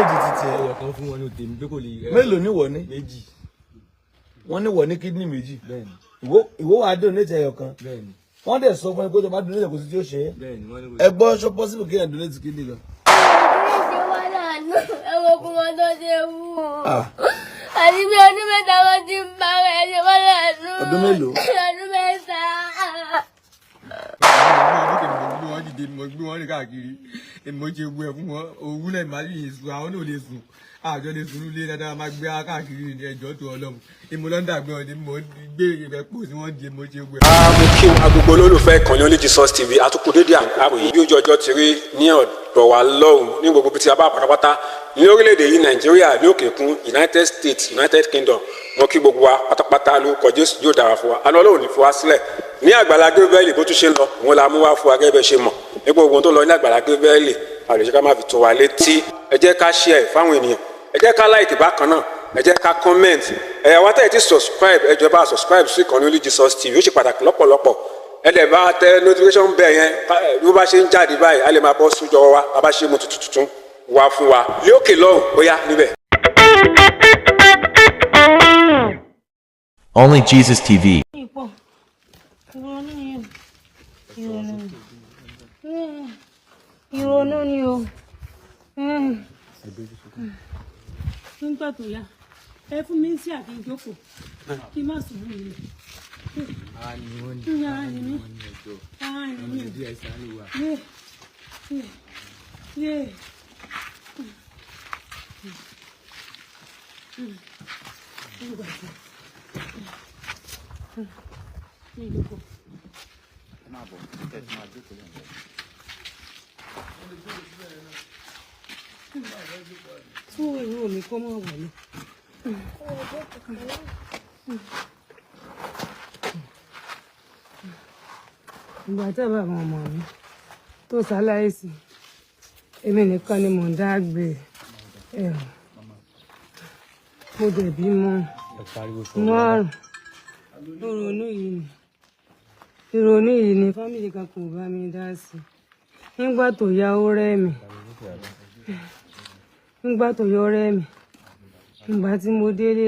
Donate ti tiẹ̀. Ẹyọ kan fún wọn ní tèmi pé kò lè. Mélòó ní wọ̀ ní? Méjì. Wọ́n ní wọ̀ ní kidney méjì. Bẹ́ẹ̀ni. Ìwọ wàá donate ẹyọ kan. Bẹ́ẹ̀ni. Wọ́n dẹ̀ sọ fún ẹ pé tó bá donate, kò sí tí ó ṣe é. Bẹ́ẹ̀ni, wọ́n ní kò Ẹ gbọ́, ṣó possible kéèyàn donate kidney kan? Ṣe wá láàánú ẹwọ kún wọn tó ṣe wú o. Ah. Àti bí ọdún 3 wọn ti ń bá ẹ ṣe wá láàánú. Ọdún mélòó? Ọdún 3. Mo gbé wọn dìde, mo gbé wọn rìn káàkiri, mo ṣe gbé ẹ fún wọn. Òwú náà má yìí sùn, àwọn náà ò lè sùn, àjọ lè sùn nílé dáadáa, máa gbé wọn káàkiri ní ẹjọ́ tó Ọlọ́run. Èmo ló ń dàgbé wọn ni mo gbé ìrẹ́ pò sí wọn di mo ṣe gbé. Mo kí agbègbè olólùfẹ́ ìkànnì Only Jesus TV, àtúkù dédé àpò yìí. Bí ojú ọjọ́ ti rí ní ọ̀dọ̀ wa lọ́hùn ní gbogbo ibi tí a bá pátápátá ní orílẹ̀-èdè yìí, Nàìjíríà, ní òkè òkun, United States, United Kingdom, mo kí gbogbo wa pátápátá lórúkọ Jésù. Yóò dára fún wa, àná Ọlọ́run ní fi wá sílẹ̀. Ní Àgbàlá Gabriel, bó tún ṣe ń lọ òun la mú wá fún wa. Gẹ́gẹ́ bẹ́ẹ̀ ṣe mọ̀ nípa ogun tó lọ ní Àgbàlá Gabriel, àlejò ká má fi tó wa létí. Ẹ jẹ́ ká share fáwọn ènìyàn, ẹ jẹ́ ká like bákan náà, ẹ jẹ́ ká comment. Ẹ wá tẹ̀ tí subscribe, ẹ jọ̀ọ́ bá subscribe sí ìkànnì Only Jesus TV, ó ṣe pàtàkì lọ́pọ̀lọpọ̀. Ẹ lè bá tẹ notification bell yẹn, bí ó bá ṣe ń jáde báyìí, a lè máa bọ́ sójọ wa bá bá ṣe mú tuntun tuntun wá fún wa lókè lọ́hùn. Ó yá níbẹ̀. Only Jesus TV. Pọ̀ ìrònú ni o, ìrònú ni, ìrònú ni o. Nígbà tó yá, ẹ fún mi sí àkí ìjókòó kí n má ṣubú mi. Ara ni wọ́n ní. Ara ni mí. Wọ́n ní ẹjọ́. Ara ni mí. Díẹ̀ ṣàánú wa. Yé yé yé. Nígbà tí ní ìjókòó. Ẹ máa bọ̀, ẹ ti máa jókòó lẹ́yìn rẹ̀. Tún ìró mi kó mọ̀ wọlé. Ìgbà tí bàbá ọmọ mi tó ṣaláìsí, èmi nìkan ni mò ń dá gbé ẹ. Mo dẹ̀ bímọ Ẹ pariwo sọ̀rọ̀. márùn. Ìrònú yìí ni, ìrònú yìí ni, family kan kò bá mi dá sí. Nígbà tó yá, ó rẹ́ mi. Nígbà tó yá, ó rẹ́ mi. Ìgbà tí mo délé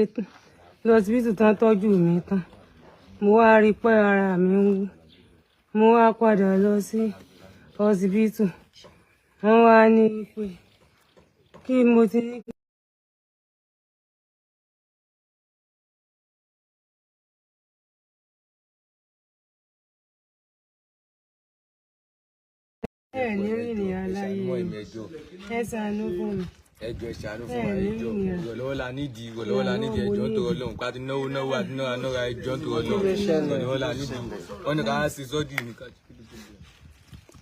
lọ síbítù tán, tọ́jú mi tán, mo wá rí i pé ara mi ń wú. Mo wá padà lọ sí ọsibítù, wọ́n wá ní pé kí mo ti ní. Ẹ ní rìnrìn aláyé, ẹ ṣàánú fún mi. Ẹjọ́, ẹ ṣàánú fún wa, ẹjọ́. Ìrànlọ́wọ́ la nídìí, ìrànlọ́wọ́ la nídìí, ẹjọ́ tó Ọlọ́run. Ká ti náwó náwó àti náwó náwó, ẹjọ́ tó Ọlọ́run, ìrànlọ́wọ́ la nídìí. Wọ́n ní ká ṣe sọ́jú nìkan.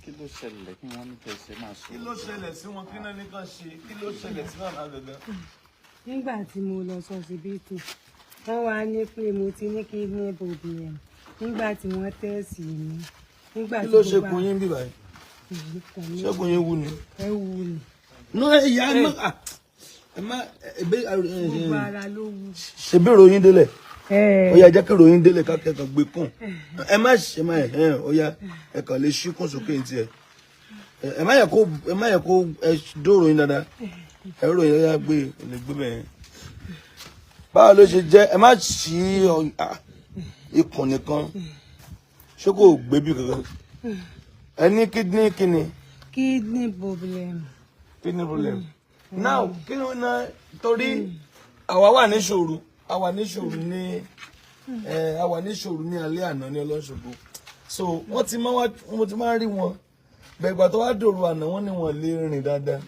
Kí ló ṣẹlẹ̀? Kí wọ́n ní kẹ́ ẹ ṣe máa sọ. Kí ló ṣẹlẹ̀ sí wọn? Kí náà ní kàn ṣe? Kí ló ṣẹlẹ̀ sí màmá gangan? Nígbà tí mo lọ sọsibítù, wọ́n wá ní pé mo ti ní kidney problem nígbà tí wọ́n test mi. Nígbà Kí tí ló ṣe mo bá kun yín bí báyìí? Ṣẹ́gun yín wú ni. Ẹ wù ní. Nú ìyá, ẹ má, ẹ má ẹ Gbogbo ara ló wù. Ṣebí ìròyìn délẹ̀? Ẹ. Ó yá, jẹ́ kí ìròyìn délẹ̀, ká kẹ́kọ̀ọ́ gbé kùn. Ẹ má ṣe má ẹ. Ó yá, ẹ kàn lè ṣí kùn sókè ní tiẹ̀. Ẹ má yẹ kó, ẹ má yẹ kó ẹ dóròyìn dáadáa. Ẹ ròyìn, ó yá, gbé ẹ lè gbé bẹ́ẹ̀. Báwo ló ṣe jẹ́? Ẹ má ṣí ikùn nìkan. Ṣé kò gbé bí kankan? Ẹ ní kidney kíni? Kidney problem. Kidney problem. Now, kí ló ná? Torí àwa wà ní ṣòro, àwa ní ṣòro ní ẹ, àwa ní ṣòro ní alẹ́ àná ní Ọlọ́ṣogbo. So wọ́n ti máa wá, mo ti máa ń rí wọn bẹ̀gbà tó wá dòru àná, wọ́n ní wọ́n lè rìn dáadáa.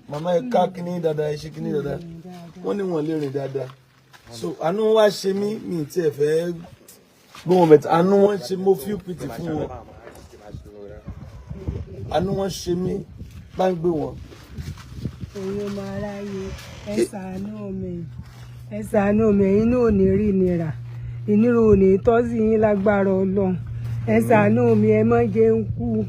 Màmá, ẹ ká kíní dáadáa, ẹ ṣe kíní dáadáa. Wọ́n ní wọ́n lè rìn dáadáa. So àánú wá ṣe mí, mi ì tiẹ̀ fẹ́ gbóhùn bẹ̀tẹ̀. Àánú wọn ṣe, mo feel pity fún wọn. Àánú wọn ṣe mí, bá ń gbé wọn. Ẹ̀yin ọmọ aráyé, ẹ ṣàánú mi, ẹ ṣàánú mi. Ẹ̀yin náà ò ní rí ìnira, ìnira ò ní tọ́ sí yín lágbára Ọlọ́run. Ẹ ṣàánú mi, ẹ má jẹ́ ń kú,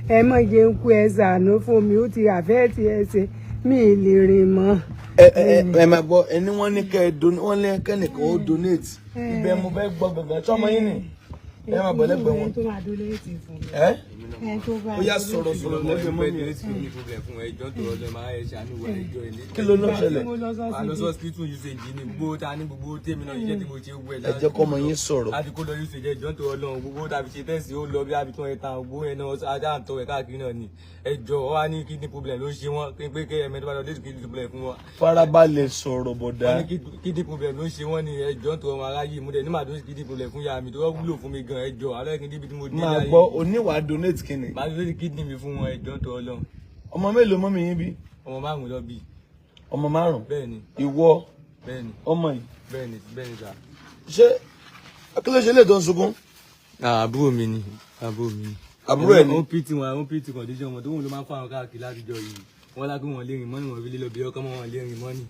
ẹ má jẹ́ ń kú. Ẹ ṣàánú fún mi. Ó ti àfẹ́ ti ẹsẹ̀ mi ì lè rìn mọ́. Ẹ ẹ ẹ máa gbọ́, ẹni wọ́n ní kẹ́ ẹ don, wọ́n ní kẹ́nìkan ó donate. Ibẹ̀ mo fẹ́ gbọ́ gangan. Sọmọ yín ni? Ẹ máa bọ̀ lẹ́gbẹ̀ẹ́ wọn. Tó máa donate fún mi. Ẹ Ẹ tó bá Ó yá, sọ̀rọ̀ sọ̀rọ̀ lẹ́gbẹ̀ẹ́ mọ́mí ẹ̀. Kidney problem fún ẹjọ́ tó ọlọ́ máa ẹ ṣàánú wa ẹjọ́ ilé. Kí ló ló ṣẹlẹ̀? Mo lọ A lọ sọ́sibítù. sí hospital usage ní gbogbo ta ní gbogbo tèmi náà iṣẹ́ tí mo ṣe wẹ̀. Ẹ jẹ́ kọ́mọ yín sọ̀rọ̀. A ti kó lọ usage, ẹjọ́ tó Ọlọ́run, gbogbo ta fi ṣe tẹ́sí ó lọ bí abi tó ẹ ta gbogbo ẹ náà ajá ń tọ ẹ káàkiri náà ni. Ẹjọ́ ọ wá ní kidney problem ló ń ṣe wọ́n pé kí ẹ̀mẹ́ tó bá lọ dé kidney problem fún wọn. Farabalẹ̀ sọ̀rọ̀ bọ̀dá. Wọ́n ní kidney problem ló ń ṣe wọ́n ní ẹjọ́ tó ọmọ aráyé mo dẹ̀ ní màá tó kidney problem fún yàrá mi tó wúlò fún mi gan ẹjọ́ alẹ́ kí n débi tí mo dé Máa láyé. gbọ́, oníwàá donate kíni? Màá tó kidney mi fún wọn, ẹjọ́ tó Ọlọ́run. Ọmọ mélòó mọ́mí yín bí? Ọmọ 5 lọ bí. Ọmọ 5? Bẹ́ẹ̀ni. Ìwọ? Bẹ́ẹ̀ni. Ọmọ yìí? Bẹ́ẹ̀ni, bẹ́ẹ̀ni sà. Ṣé kí ló ṣe lè tó ń sunkún? Àbúrò mi ni, àbúrò mi ni. Àbúrò ẹ̀ ni? Ó pt wọn, ó pt condition wọn tó wọn ló máa ń fáwọn káàkiri látijọ́ yìí. Wọn lágbé wọn lé rìn mọ́nì, wọn fi lé lọ bí ọkọ mọ́ wọn lé rìn mọ́nì.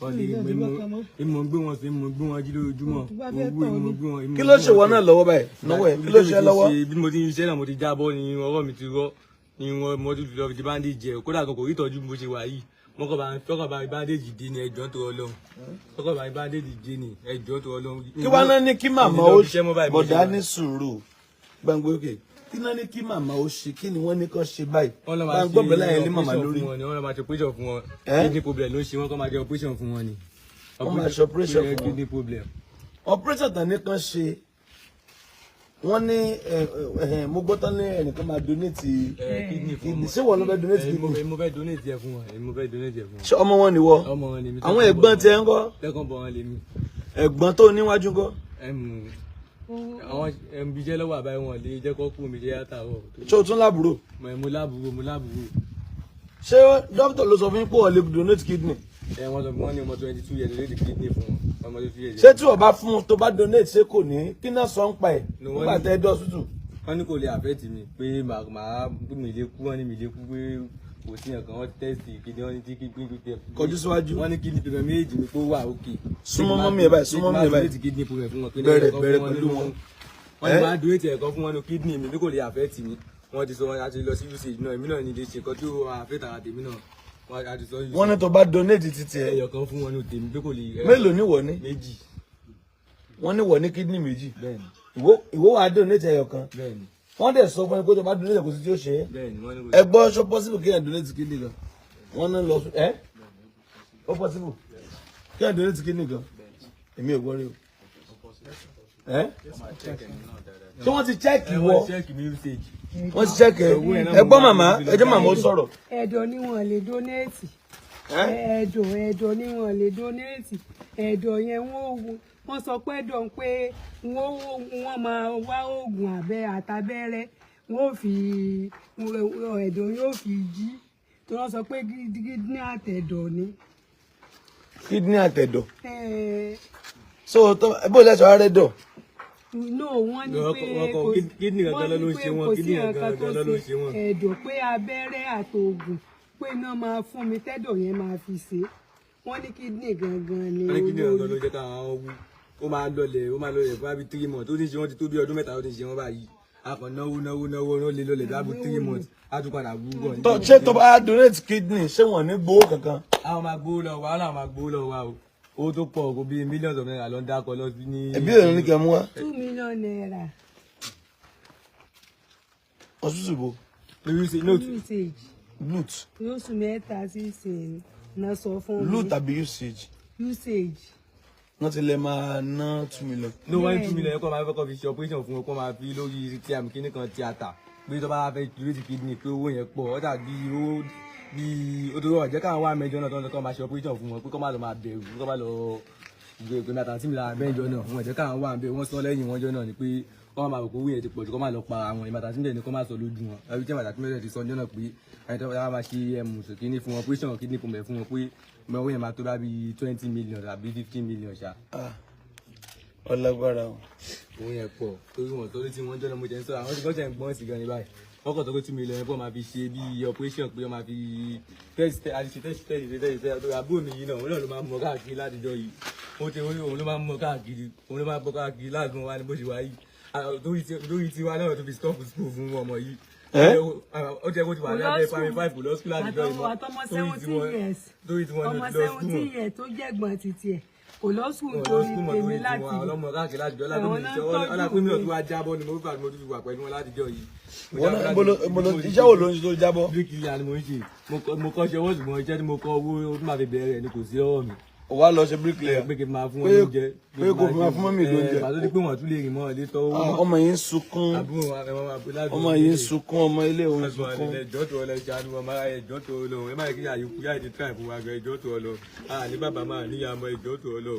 Wọn lé rìn mọ́, ìmọ̀ ń gbé wọn sí, ìmọ̀ ń gbé wọn jí lójoojúmọ́. Owó ìmọ̀ ń gbé wọn. Kí ló ṣe wọ náà lọ́wọ́ báyìí? Náwó ẹ̀ kí ló ṣe lọ́wọ́? Bí mo ti ń ṣiṣẹ́ náà mo ti jábọ́ ni ọwọ́ mi ti rọ́ ni wọn mo ti lọ fi bandage ẹ̀ kódà kan kò rí ìtọ́jú bí mo ṣe wà yìí. Wọ́n kọ́ bá bandage dé ni ẹjọ́ tó Ọlọ́run. Wọ́n kọ́ bá bandage dé ni ẹjọ́ tó Ọlọ́run. Kí wá náà ní kí màmá ó Ìlọ ibiṣẹ́ mọ́ báyìí, mo ṣe bọ̀dá wà. ní sùúrù gbàngbé òkè. Kí náà ní kí màmá ó ṣe? Kí ni wọ́n ní kán ṣe báyìí? Wọ́n lọ máa Gbàngbọ́ ṣe bẹ̀rẹ̀ láyé ní màmá operation lórí. fún wọn ni, wọ́n lọ máa ṣe operation fún wọn. Ẹ́? Kidney problem ló ń ṣe wọ́n, kọ́ máa ṣe operation fún wọn ni. Wọ́n máa ṣe operation fún wọn. Kidney problem. Operation tán ní kán ṣe, wọ́n ní ẹ ẹ mo gbọ́ tán ní ẹnìkan máa donate Kidney fún kidney. wọn. Ṣé wọ́n ló fẹ́ donate Mo kidney? Mo fẹ́ donate ẹ fún wọn, mo fẹ́ donate ẹ fún wọn. Ṣé ọmọ wọn ni wọ́? Ọmọ wọn lèmi. Àwọn ẹ̀gbọ́n tiẹ̀ ń kọ́? Tẹ́kàn bọ̀ wọn lèmi. Ẹ̀gbọ́n tó níwájú ń kọ́? Àwọn ẹ̀mí jẹ́ lọ́wọ́ àbáyé wọn lè jẹ́ kó kú mi jẹ́ látàárọ̀. Ṣé o tún lábúrò? Mo lábúrò, mo lábúrò. Ṣé dókítà ló sọ fún yín pé o lè donate kidney? Ẹ wọ́n sọ fún wọn ní ọmọ 22 years lè di kidney fún wọn. Ọmọ 22 years. Ṣé tí o bá fún un tó bá donate, ṣé kò ní kí náà sọ ń pa ẹ̀ No, wọ́n nígbà ní- tẹ́ ẹ dọ́sítù? Wọ́n ní kò lè affect mi pé màá pé mi lè kú, wọ́n ní mi lè kú pé kò sí nǹkan, wọ́n test kidney, wọ́n ní tí kidney problem. Kọjú síwájú. Wọ́n ní kidney problem méjì mi kó wà òkè. Súnmọ́ mọ́mí ẹ̀ báyìí, súnmọ́ mọ́mí ẹ̀ báyìí. Máa kidney problem fún wọn pé Bẹ̀rẹ̀, ẹ̀kọ́ bẹ̀rẹ̀ fún wọn pẹ̀lú nínú- wọn. Wọ́n ní Ẹ́? máa donate ẹ̀kọ́ fún wọn ní kidney mi bí kò lè affect mi. Wọ́n ti sọ wọn àti lọ sí usage náà, èmi náà ní lè ṣe nǹkan tí ó affect ara tèmi náà. Wọ́n á ti sọ usage. Wọ́n ní tó bá donate títí ẹ̀. Ẹyọ kan fún wọn ní tèmi pé kò lè. Mélòó ní wọ̀ ní? Méjì. Wọ́n ní wọ̀ ní kidney méjì. Bẹ́ẹ̀ni. Ìwọ wàá donate ẹyọ kan. Bẹ́ẹ̀ni. Wọ́n dẹ̀ sọ fún ẹ pé tó bá donate kò sí tí ó ṣe é. Bẹ́ẹ̀ni, wọ́n ní kò Ẹ gbọ́, ṣó possible kí ẹ donate kidney gan? Wọ́n ní lọ ẹ ó possible kí ẹ donate kidney gan? Èmi ò gbọ́ rí o. Ẹ ṣé wọ́n ti check Ẹ ìwọ? wọ́n check mi usage. Wọ́n ti check ẹ. Ẹ gbọ́ màmá, ẹ jẹ́ màmá ó sọ̀rọ̀. Ẹ̀dọ̀ ni wọ́n lè donate. Ẹ? Ẹ̀dọ̀ ni wọ́n lè donate. Ẹ̀dọ̀ yẹn wọ́n sọ pé ẹ̀dọ̀ ń pé wọ́n máa wá oògùn abẹ́ àtàbẹ́rẹ́, wọ́n ò fi ẹ̀dọ̀ yóò fi jí tó wọ́n sọ pé kidney àtẹ̀dọ̀ ni. Kidney àtẹ̀dọ̀. Eh, So tó bó lẹ́sọ̀ ara rẹ̀ dọ̀? No, wọ́n ní Wọ́n pé kọ- kò kidney gangan wọ́n ní ló ń pé ṣe wọ́n, kò sí kidney nǹkan tó gangan ló ń ṣe wọ́n. ẹ̀dọ̀, pé abẹ́rẹ́ àtòògùn pé iná máa fún mi tẹ́dọ̀ yẹn máa fi ṣe. Wọ́n ní kidney gangan ni Wọ́n ní kidney gangan ló olórí. jẹ́ káwọn wú. Ó máa lọlẹ̀, ó máa lọlẹ̀ fún àbí 3 months. Ó ti ń ṣe wọ́n ti tó bí ọdún 3 ó ti ń ṣe wọ́n báyìí. A kàn náwó náwó náwó ó lè lọlẹ̀ bí àbí 3 months. A tún padà wú bọ̀. Tó ṣé tó bá donate kidney, ṣé wọ́n ní gbowó kankan? Àwọn máa gbowó lọ wa, àwọn máa gbowó lọ wa o. Owó tó pọ̀ kó bí millions of naira ló ń dákọ̀ lọ sí ní. Ẹbí èrò ní kẹ́ mú wá. ₦2 million. Ọ̀ṣunṣù bo? Lórí note. Usage. Lut. Lóṣù 3 sí ìsìn náà sọ fún mi. Lut tàbí usage? Usage. Wọ́n ti lè máa ná 2 million. No, wọ́n ní 2 million kọ́ máa fẹ́ kọ́ fi ṣe operation fún wọn, kọ́ máa fi lórí tí àmì kíní kan tíátà pé tó bá fẹ́ donate kidney pé owó yẹn pọ̀ ó dàbí owó bí ó tó rọ̀ jẹ́ káwọn wá mẹ́jọ náà tó ń lọ kọ́ máa ṣe operation fún wọn pé kọ́ máa lọ máa bẹ̀rù kọ́ máa lọ gbé pé mẹ́ta tí mi la mẹ́jọ náà wọn jẹ́ káwọn wà bẹ́ẹ̀. Wọ́n sọ lẹ́yìn wọn jọ náà ni pé kọ́ máa rò pé owó yẹn ti pọ̀ jù, kọ́ máa lọ pa àwọn ìmọ̀ta tí mi ní kọ́ máa sọ lójú wọn ẹbí tí ìmọ̀ta tí mi ti sọ ọjọ́ náà pé ẹni tó bá máa ṣe ẹmù kíní fún wọn, operation kidney fún wọn pé owó yẹn máa tó bá bí 20 million tàbí 15 million ṣá. Ọlágbára o. Òun yẹn pọ̀ torí wọn torí tí wọ́n jọ́nà mo jẹ́ ń sọ àwọn tí wọ́n ṣe ń gbọ́n sí gan ni báyìí. Wọ́n kàn tó pé 2 million pọ̀ máa fi ṣe bí operation pé wọ́n máa fi test àti ṣe test test test test. Tó àbúrò mi yìí náà, òun náà ló máa ń mọ káàkiri látijọ́ yìí. Ó ti òun ló máa ń mọ káàkiri, òun ló máa ń bọ káàkiri láàgbọn wa ni bó ṣe wá yìí. Lórí tiwa náà tó fi stop school fún ọmọ yìí. Ẹ́? Ó jẹ́ kó ti wà ní abẹ́ primary five, kò lọ school láti jọ ìmọ̀. Àtọmọ 17 years, Torí tí wọ́n ọmọ ní lọ school 17 mọ̀. years tó jẹ́gbọ́n títí ẹ̀ kò lọ school Wọn lọ torí school mọ̀ tèmi torí láti tiwọn, àwọn ọlọ́mọ káàkiri láti jọ láti Àwọn mi náà ṣe tọ́jú ọlá pé mi ò mi. tún wá jábọ́ ni mo fà mo tún fi wà pẹ̀lú wọn láti jọ yìí. Mo Wọ́n jábọ́ náà láti- iṣẹ́ wo ló ń ṣe tó jábọ́? Bíríkìlà ni mo ń ṣe. Mo kọ́ ṣe owó, ṣùgbọ́n iṣẹ́ tí mo kọ́, owó tó máa fi bẹ̀rẹ̀ rẹ̀ ni kò sí lọ́wọ́ mi. Ó wá lọ ṣe bricklayer. Pé kí n máa fún wọn lóúnjẹ. Pé kò fi máa fún mọ́mì lóúnjẹ. Pàtó ní pé wọ́n tún lè rìn mọ́ ilé tọ́ owó. Ah, ọmọ yìí ń sunkún. Àbúrò wa ẹ̀ máa bó láti. Ọmọ yìí ń sunkún, ọmọ ilé òun ń sunkún. Ẹjọ́ tó ọlọ ìṣàánú ọmọ ara, ẹjọ́ tó ọlọ, ẹ má yẹ kí àyíkú yá ìdí tíráì fún wa gan, ẹjọ́ tó ọlọ, a ní bàbá máa níyà ọmọ, ẹjọ́ tó ọlọ,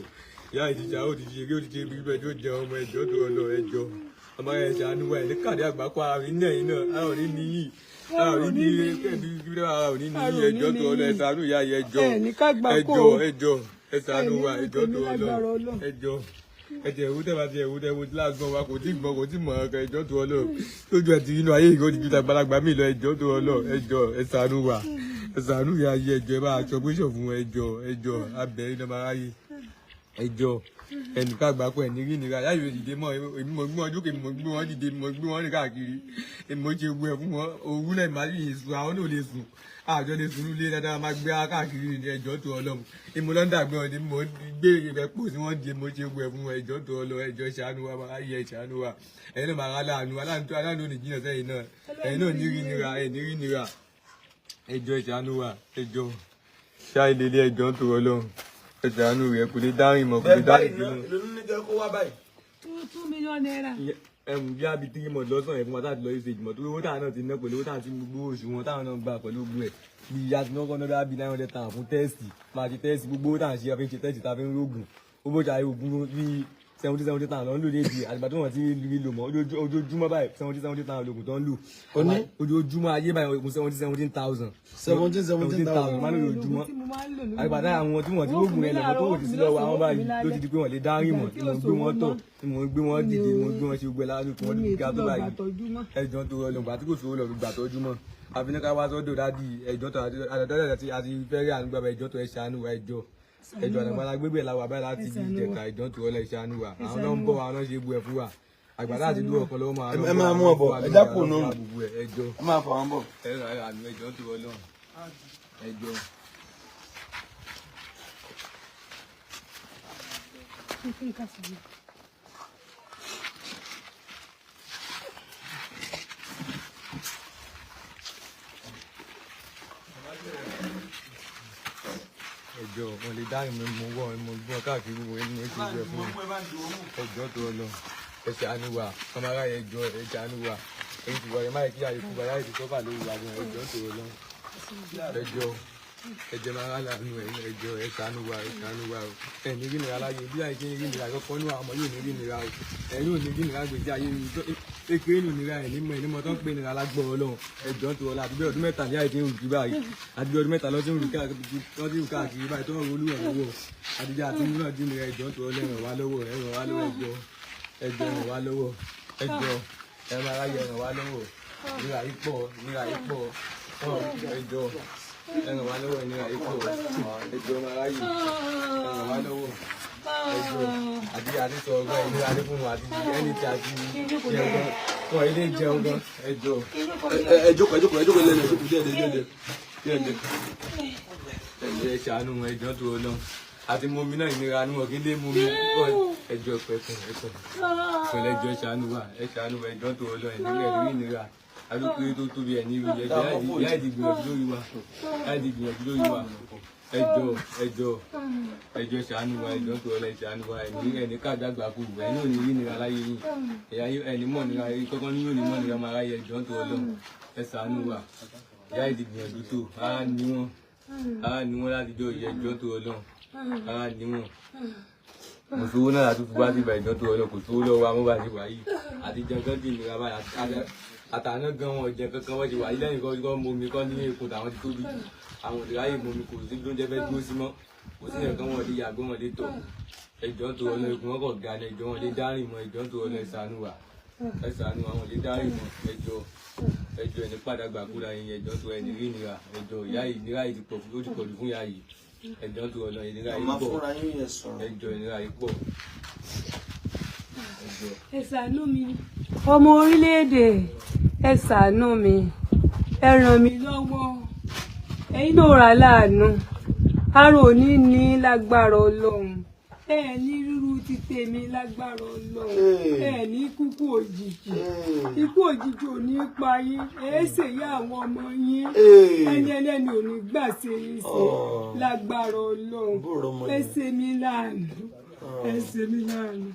ìyá ìdíjà ó ti ṣe eré, ó ti ṣe ibi bẹ́ẹ̀ tó jẹ ọmọ, ẹjọ́ tó ọlọ, ẹjọ́ ọmọ ara ìṣàánú wa, ẹ̀ ní kàdé àgbákò ara rí náà iná ara ò ní níyì, ara ò ní níyì, ẹbí ara ò ní níyì, ẹjọ́ tó ọlọ, ẹ̀ṣánú ìyá yìí, ẹjọ́ Ẹ ní ká gbáko. ẹjọ́, ẹjọ́, ẹ̀ṣánú wa, Ẹ ní ẹjọ́ tó tèmi ọlọ, lágbára Ọlọ́run. Ẹjọ́ ẹjẹ ẹwú tẹ bá ti ẹwú tẹ wo lágbọn wa, kò tí gbọ́, kò tí mọ ọkọ, ẹjọ́ tó ọlọ tójú ẹ ti inú ayé ìgò ti ju tàgbàlagbà mi lọ, ẹjọ́ tó ọlọ, ẹjọ́, ẹ ṣàánú wa, ẹ ṣàánú ìyá ayé, ẹjọ́, ẹ bá aṣọ pẹ́ṣọ fún ẹjọ́, ẹjọ́ abẹ iná máa ráyè, ẹjọ́ ẹnìkan àgbákò ẹ̀ ní rí nira yáyò dìde mọ́. Èmi mo gbé wọn jókè, mo gbé wọn dìde, mo gbé wọn rìn káàkiri, èmi mo ṣe gbé ẹ fún wọn. Òwú náà ìmọ̀ àti ìsùn, àwọn náà ò lè sùn, àjọ lè sùn nílé dáadáa, máa gbé káàkiri ní ẹjọ́ tó Ọlọ́run. Èmi ló ń dàgbé wọn ni mo gbé ìrẹ́ pò sí wọn di, mo ṣe gbé ẹ fún wọn, ẹjọ́ tó Ọlọ́run, ẹjọ́, ṣàánú wa, máa yẹ ṣàánú wa. Ẹ̀yin náà máa rà láàánú, aláàánú ò ní jìnnà sẹ́yìn náà, ẹ̀yin náà ní rí nira, ẹ̀ ní rí nira, ẹjọ́, ṣàánú wa, ẹjọ́, ṣáà ilé ẹjọ́ tó Ọlọ́run, ẹ ṣàánú rẹ, kò lè dárìn mọ́, kò lè Bẹ́ẹ̀ dárìn báyìí náà mọ́. ìlú ní kẹ́ kó wá báyìí. 2 million naira. Ẹ̀mú bí abi 3 months lọ́sàn yẹn fún wa táà ti lọ usage mọ̀, torí owó táwọn náà ti ná pẹ̀lú owó táwọn ti gbogbo oṣù wọn táwọn náà gbà pẹ̀lú gbogbo ẹ̀, bí ìyá ti náà náà bí 900,000 fún test, máa ṣe test, gbogbo owó táwọn ṣe fi ń ṣe test, tá a fi ń rógùn owó ṣàyẹ̀ ògùn bí 70-70,000 ló ń lò lédi àtìgbà tó wọ́n ti rí lò mọ́ ojoojúmọ́ báyìí, 70-70,000 lògùn tó ń lò. Ó ní? Ojoojúmọ́ ayé báyìí, ògùn 70-70,000. 17,000. Máa ń lò lójoojúmọ́. Tí mo máa ń lò lójoojúmọ́. Àgbàdo àwọn tí wọ́n ti gbógun rẹ̀ lọ́wọ́ tó wò ti sí lọ́wọ́ àwọn báyìí ló ti di pé wọ́n lè dárìn mọ́, tí mo gbé wọn tọ̀, tí mo gbé wọn dìde, mo gbé wọn ṣe gbẹ lárúkọ kí wọ́n Mi lè ò ga tún tó lọ báyìí. gbàtọ́jú mọ́. Ẹjọ́ tó rọ lọ́gbà tí kò sówó lọ gbà tọ́jú mọ́, àfi ní ká wá sọ́dọ̀ dádì, ẹjọ́ tó àdàdàdà àti àti fẹ́rẹ́ ànúgbà, ẹjọ́ tó ẹ ṣàánú wa, ẹjọ́, ẹjọ́, àdàgbàlá gbégbé làwà báyìí láti Ẹ ṣàánú wa. ìjẹta, ẹjọ́ tó rọ lẹ ṣàánú wa, àwọn náà ń bọ̀, àwọn náà ṣe bu ẹ̀ fún wa, àgbàdo àti ìlú ọ̀kan lọ́wọ́ máa Ẹ máa mú ọ bọ̀, ẹ jápò nù. Ẹjọ́ Ẹ máa fà wọn bọ̀. ẹ àánú, ẹjọ́ tó rọ lọ́wọ́, ẹjọ́. Ẹjọ́, wọn lè dá ìmọ̀ mọ wọ ìmọ̀ gbọ́n káàkiri gbogbo ẹni mo ṣe jẹ fún ẹjọ́ tó lọ, ẹ ṣàánú wa, ọmọ aráyé, ẹjọ́, ẹ ṣàánú wa, èyí ti wọ ẹ má yẹ kí àyè kú wa yáyè ti sọ́fà lórí wa gan, ẹjọ́ tó lọ, ẹjọ́, ẹjọ́ máa rà lánàá ẹ, ẹjọ́, ẹ ṣàánú wa, ẹ ṣàánú wa o. Ẹ ní rí nira láyé bí àyè ṣe ń rí nira kọ́kọ́ ní àwọn ọmọ yóò ní rí nira o, ẹ yóò ní rí nira gbèsè ayé mi tó kékeré nù nira ẹ ní mọ ẹ ní mọ tó ń pè nira lágbọ́ Ọlọ́run, ẹjọ́ tó ọlá. Àti bí ọdún 3 ní àyè ṣe ń rù báyìí, àti bí ọdún 3 lọ sí ń rù káàkiri, lọ sí ń rù káàkiri báyìí tó ń rolú ẹ̀ lọ́wọ́ àtijọ́ àti inú náà dín nira, ẹjọ́ tó ọlọ́, ẹ ràn wá lọ́wọ́, ẹ ràn wá lọ́wọ́, ẹjọ́, ẹjọ́, ẹ ràn wá lọ́wọ́, ẹjọ́, ẹ máa ráyè, ẹ ràn wá lọ́wọ́, nira yìí pọ̀, nira yìí pọ̀, ẹjọ́, ẹ ràn wá lọ́wọ́, nira yìí pọ̀, ẹjọ́, máa ráyè, ẹ ràn wá lọ́wọ́, ẹjọ́, àti àti sọ ọgbọ́n ìnira ní fún wọn àti ẹni tí a ti jẹun gan wọn ilé jẹun gan, ẹjọ́. Ẹ jókòó, ẹ jókòó, ẹ jókòó lẹ́nu, ẹ jókòó díẹ̀ díẹ̀ díẹ̀ díẹ̀ díẹ̀. Ẹjọ́, ẹ ṣàánú wọn, ẹjọ́ tó lọ àti mọmi náà, ìnira ni wọn kì í lé mọmi, ẹjọ́, pẹpẹ ẹpẹ pẹ̀lẹ́, ẹjọ́, ẹ ṣàánú wa, ẹ ṣàánú wa, ẹjọ́ tó lọ, ẹni rẹ ní ìnira alókèrè tó tóbi ẹ ní ìrù, ẹjọ́, ìyá ìdí gbìyànjú lórí wa, ìyá ìdí gbìyànjú lórí wa, ẹjọ́, ẹjọ́, ẹjọ́, ṣàánú wa, ẹjọ́ tó lọ, ẹ ṣàánú wa, ẹni ẹni káàdàgbà kù, ẹni ò ní rí nira láyé yìí, ẹ̀yà ẹni mọ̀ nira kọ́kọ́ ní yóò ní mọ̀ nira máa ráyè, ẹjọ́ tó lọ, ẹ ṣàánú wa, ìyá ìdí gbìyànjú tó ara ní wọn, ara ní wọn láti jọ ìyẹjọ́ tó Ọlọ́run, ara ní wọn, kò sówó náà láti fi wá sí ìbà, ìjọ tó Ọlọ́run, kò sówó lọ́wọ́ amúbà ti wà yìí àti jẹun kan dì nira báyìí, àtàná gan wọn jẹ kankan, wọ́n ti wà yìí lẹ́yìn kọ́ momi kọ́ ní èkó tàwọn ti tóbi jù, àwọn òdìrá yìí momi, kò sí lóúnjẹ fẹ́ dúró sí mọ́, kò sí nǹkan wọn lè yàgbọ́, wọn lè tọ̀, ẹjọ́ tó Ọlọ́run, ikùn wọn kọ̀ ga ni, ẹjọ́, wọn lè dárìn mọ́, ẹjọ́ tó Ọlọ́run, ẹ ṣàánú wa, ẹ ṣàánú wa, wọn lè dárìn mọ́, ẹjọ́, ẹjọ́, ẹni padà gbàkúrà yín, ẹjọ́ tó ẹni rí nira, ẹjọ́, ìyá yìí ìnira yìí ti pọ̀ ó ti pọ̀ jù fún ìyá yìí, ẹjọ́ tó Ọlọ́run, ìnira yìí Màmá, pọ̀. fúnra yín yẹn sọ̀rọ̀. Ẹjọ́, ìnira yìí pọ̀, ẹjọ́. Ẹ ṣàánú mi, ọmọ orílẹ̀-èdè. Ẹ ṣàánú mi, ẹ ràn mí lọ́wọ́. Ẹ̀yin náà rà láàánú. Arò ní ní lágbára Ọlọ́run. Ẹ ní rírú ti tèmi lágbára Ọlọ́run. Ẹ ní kúkú òjijì. Ikú òjijì ò ní pa yín. Ẹ ṣèyá àwọn ọmọ yín. Ẹni ẹlẹ́ni ò ní gbà ṣe yín ṣe lágbára Ọlọ́run. Bóòrò ọmọ Ẹ yẹn. ṣe mí láàánú. Ẹ ṣe mí láàánú.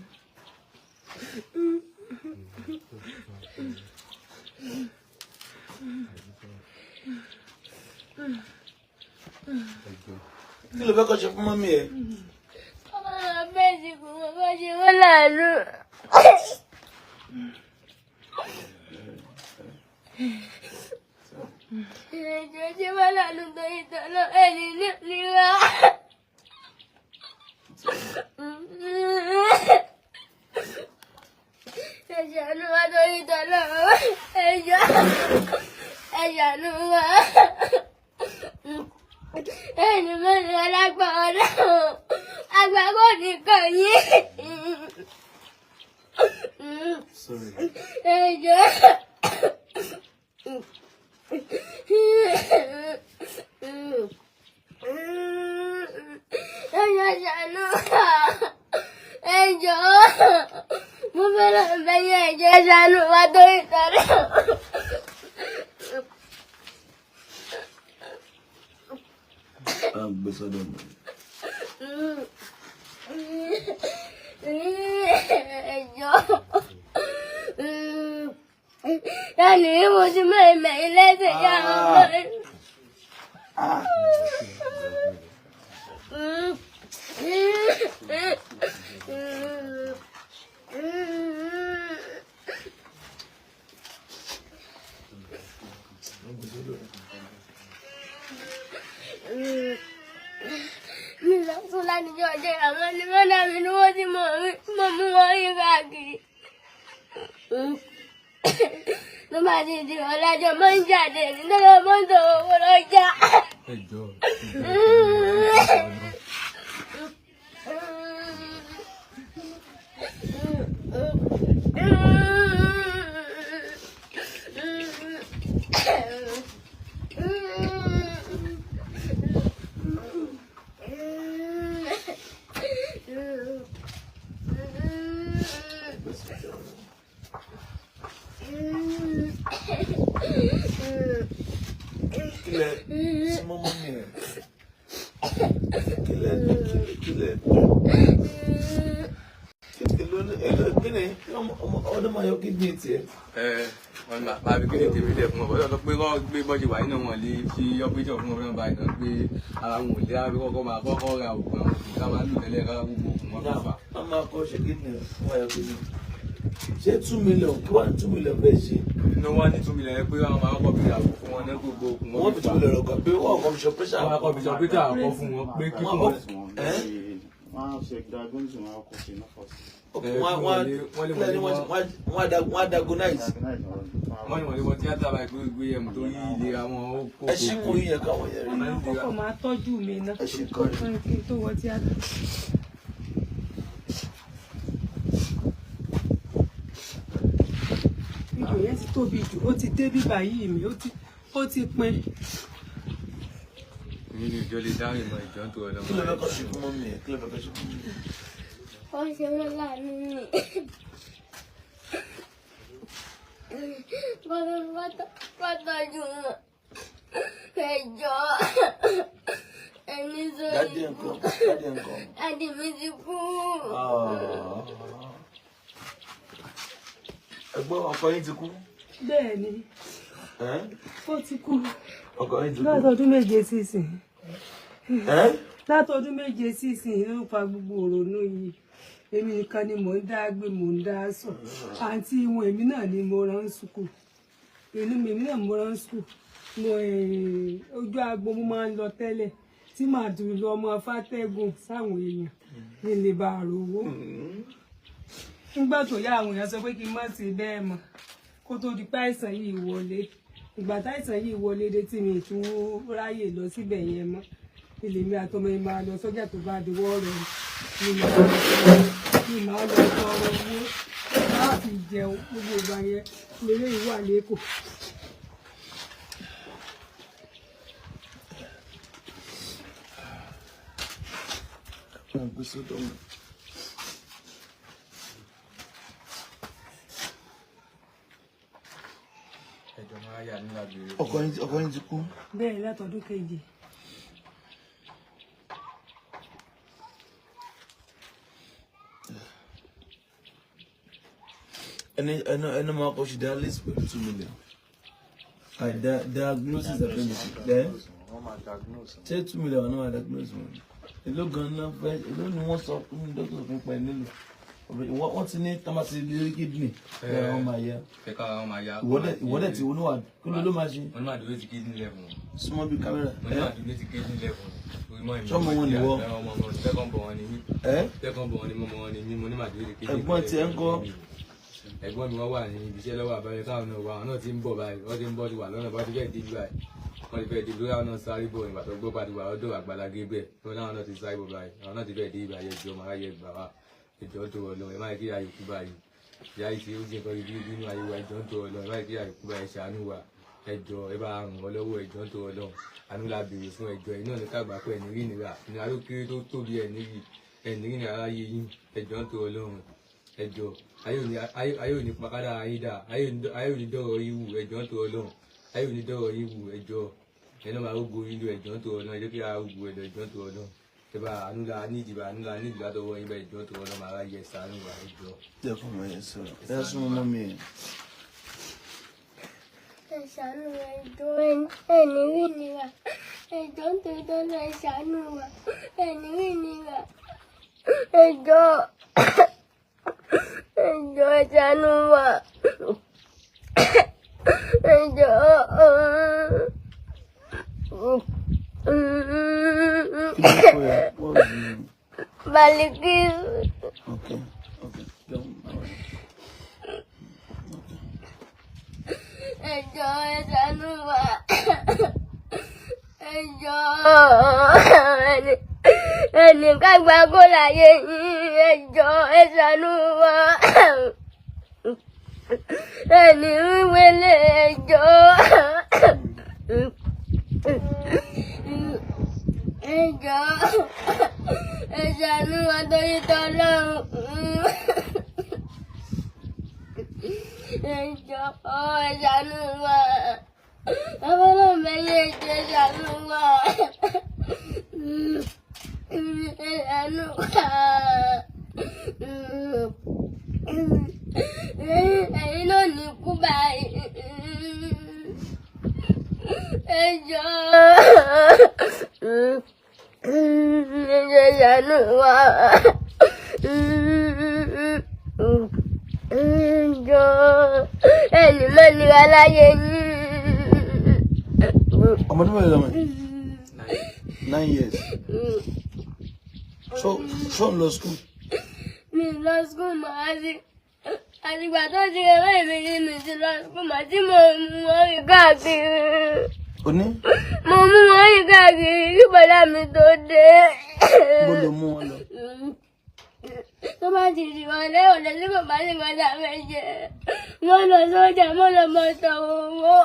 Kí ló fẹ́ kọ́ ṣe fún mọ́mí ẹ? Ọmọ bẹ́ẹ̀ sì kú wọn kọ́ ṣe wọ́n láàánú. Ẹjọ́ ṣe wọ́n láàánú torí tọ́lọ́ ẹni ní nira. Ẹ̀ṣánú wa torí tọ́lọ́ ẹjọ́ ẹ̀ṣánú wa. Ẹni mẹ́rin alágbà ọlọ́run àgbà kò nìkan yín. Sorry. Ẹjọ́. Ẹjọ́ ṣàánú wa. Ẹjọ́. Mo fẹ́ràn bẹ́yẹ ẹjọ́ ṣàánú wa torí tọ́lọ́. À ń gbé sọ́dọ̀ mi. Ẹjọ́. Láti rí mo ti mọ ìmọ̀ ilé-ẹ̀sẹ̀ yá ọmọ mi. Mi lọ sún lánìjọ́ ọjọ́ àwọn ni wọ́n dá mi lówó tí mo rí mo mú wọn rí káàkiri. Ló bá ti di ọ̀làjọ́ mọ́ ń jáde nítorí mọ́ ń sọ̀rọ̀ owó lọ́jà. Ẹjọ́. Kí lẹ súnmọ́ mọ́mí ẹ? Kí lẹ kí lẹ èlò èlò kí ni ọmọ ọdún máa yọ kídìní tiẹ̀? Ẹ wọn máa fi kéde tèmi lẹ fún ọ bọ́dọ̀ sọ pé kọ́ gbé bọ́jú wà nínú wọn lè fi ọ́pẹ́jọ fún ọmọ báyìí náà pé ara wọn ò lè ara kọ́kọ́ máa kọ́kọ́ ra oògùn àwọn oògùn tá a máa ń lò tẹ́lẹ̀ ká gbogbo oògùn wọn Now, fà. wọ́n máa kọ́ ṣe kídìní wọ́n máa yọ kídìní. Ṣé 2 million kí wọ́n 2 million bẹ́ẹ̀ ṣe? Inú wọn ní 2 million yẹn pé wọn máa kọ́kọ́ fi ra oògùn fún wọn ní gbogbo oògùn Wọ́n wọn fi fi two fà. million rọ̀ pé wọ́n kọ́ fi ṣe operation. Wọ́n máa kọ́ fi ṣe ọ́pẹ́jọ àkọ́ fún wọn pé kí Wọ́n wọ́n ẹ́ Wọ́n á ṣe diagnosis wọn á kọ́ ṣe náà first. Ok, wọ́n wọ́n wọ́n á diagnose. Diagnose wọn. Wọ́n ní wọ́n lè wọ́n tíátà báyìí pé gbé ẹ̀mú tó yí ìlera wọn ó kó. Ẹ ṣí kúrú yẹn káwọn yẹn rí. Wọ́n máa ń kọ́kọ́ máa tọ́jú mi náà. Ẹ ṣí kọ́ rí. Kí n tó wọ tíátà. Ijò yẹn ti tóbi jù, ó ti dé bíbá yìí mi, ó ti pin. Mi ní ìjọ lè dáhùn ìmọ̀ ìjọ tó ọlọ́mọ. Kí ló fẹ́ kọ́ ṣe fún mọ́mí ẹ? Kí ló fẹ́ kọ́ ṣe fún mọ́mí ẹ? Wọ́n ṣe wọ́n láàánú mi. Kọ́tọ́jú wọn. Ẹjọ́ ẹni sórí. Dádì ẹ̀ ńkọ́? Dádì ẹ̀ ńkọ́? Dádì mi ti kú. Ẹ̀gbọ́n ọkọ yín ti kú. Bẹ́ẹ̀ ni, Ẹ́? ó ti kú. Ọkọ yín ti kú. Látọdún 7 sísìn. Ẹ́? Látọdún 7 sísìn ló ń fa gbogbo òrònú yìí. Èmi nìkan ni mò ń dá gbé, mò ń dá sùn. Àǹtí wọn èmi náà ni mo rán sùkù. Èmi náà mo rán sùkù. Mo ojú agbo mo máa ń lọ tẹ́lẹ̀ tí màá dùn lọ ọmọ fátẹ́gùn sáwọn èèyàn ní lè bá àròwó. Nígbà tó yá àwọn èèyàn sọ pé kí n má ṣe bẹ́ẹ̀ mọ́ kó tó di pé àìsàn yìí wọlé. Ìgbà táìsàn yìí wọlé dé tí mi tún ráyè lọ síbẹ̀ yẹn mọ́. Ilé mi àtọmọ mi máa lọ sọ́jà tó bá di wọ́ọ̀rọ̀ ni màá lọ tọrọ owó. Láti jẹun gbogbo ìgbà yẹn lélẹ́yìí wà lẹ́kọ̀ọ́. Wọ́n gbé sọ́dọ̀ wọn. Ẹjọ́ máa yà ní lábẹ́rẹ́. Ọkọ yín ti kú. Bẹ́ẹ̀, látọdún keje. Ẹni máa kọ́ ṣe dialysis pẹ̀lú 2 million. Diagnosis appendix. Ẹ Wọ́n máa diagnose wọn. ṣé 2 million náà máa diagnose wọn? Èló gan-an fẹ́, èló ni wọ́n sọ fún dókítà fún pa ẹ̀ nílò? Wọ́n ti ní tọ́mà ti lórí kidney ẹ̀ wọ́n máa yá. Fẹ́ kára wọn máa yá. Ìwọ́dẹ̀ tí wọ́n wà kí ló máa ṣe? Wọ́n ní máa dúró ti kidney level wọn. Súnmọ́ bí kámẹ́rà. Wọ́n ní Ẹ máa dúró ti kidney level wọn. Orí mọ́ ìmọ̀ Ṣọ́mọ wọn ni wọ́? Ọmọ wọn ni fẹ́kàn bọ̀ wọn ni mí. Ẹ Fẹ́kàn bọ̀ wọn ni mọ́mọ́ wọn ni mí. Mo ní máa dúró ti kidney. Ẹ̀gbọ́n tiẹ̀ ń kọ́? Ẹ̀gbọ́n mi wọ́n wà ní ibiṣẹ́ lọ́wọ́ àbáyé káwọn náà wà. Àwọn náà ti ń bọ̀ báyìí. Wọ́n ti ń bọ̀, ti wà lọ́nà bá ti fẹ́ dé báyìí. Wọ́n ti fẹ́ dé lórí àwọn náà sáré bọ̀ ìgbà tó gbọ́ bá ti wà lọ́dọ̀ Àgbàlá Gabriel. Wọ́n láwọn náà ti sáré bọ̀ báyìí. Àwọn náà ti fẹ́ dé ibà yẹn. Ẹjọ́ máa yẹ gbà wá. Ẹjọ́ tó wọ̀ lọ. Ẹ má yẹ kí ayò kú báyìí. Ìyá yìí ti ó jẹ́ nǹkan ibi nínú ayé wa. Ẹjọ́ tó wọ̀ lọ. Ẹ má yẹ kí ayò kú báyìí. Ṣàánú wa. Ẹjọ́ ẹ bá ràn wọ́n lọ́wọ́. Ẹjọ́ tó wọ̀ lọ. Àánú la béèrè fún ẹjọ́. Iná ní kágbá pé ẹ̀ní rí nira. Ìnira ló kéré tó tóbi ẹ̀ní rí. Ẹ̀ní rí nira láyé yín. Ẹjọ́ tó wọ̀ lọ́run. Ẹjọ́ ayé òní pàkádà ayé dà, ayé òní dọ̀rọ̀ yín wù. Ẹjọ́ tó Ọlọ́run, ayé òní dọ̀rọ̀ yín wù. Ẹjọ́ ẹnu máa rógo yín lọ. Ẹjọ́ tó Ọlọ́run, ẹjọ́ kí ara rógo ẹ̀dọ̀. Ẹjọ́ tó Ọlọ́run, ẹ bá àánú la ní ìdìbò, àánú la ní ìdìbò látọwọ́ yín bá. Ẹjọ́ tó Ọlọ́run, máa ráyè ṣàánú wa, ẹjọ́. Jẹ́ kó mọ̀ ẹ́ sọ̀rọ̀. Ẹ súnmọ́ mọ́ mi ẹ̀. Ẹ ṣàánú wa, ẹjọ́, ẹni rí nira. Ẹjọ́, nítorí tọ́lọ́, ẹ ṣàánú wa, ẹni rí nira. Ẹjọ́, ẹjọ́, ẹ ṣàánú wa, ẹjọ́. Kí ló ń kọ́ ẹ? What was the name? Balikis. Okay. Don't worry. Ẹjọ́, ẹ ṣàánú wa, ẹjọ́, ẹnì kágbá kó láyé yín. Ẹjọ́, ẹ ṣàánú wa, ẹnì wíwélé. Ẹjọ́, ẹjọ́, ẹ ṣàánú wa torí tọ́lọ́run. Ẹjọ́, ẹ ṣàánú wa. Ọlọ́run, ẹjọ́, ẹ ṣàánú wa, ẹ ṣàánú wa. Ẹ̀yin náà ní kú báyìí. Ẹjọ́, ẹjọ́, ẹ ṣàánú wa. Ẹjọ́, ẹnì mẹ́rin aláyé yín. Ọmọdún mélòó lọmọ yìí? 9 years. So ṣó ń lọ school? Mi lọ school mọ́ àtìgbà tó ti rẹ̀ báyìí mi ní mi ti lọ school mọ́ tí mo mú wọn rìn káàkiri. O ní? Mo mú wọn rìn káàkiri kí bọ̀dá mi tó dé. Bó ló mú wọn lọ? Tó bá ti di wọlé òde tí kò bá sì kọjá méje, wọ́n lọ sójà, wọ́n lọ mọ tọrọ owó.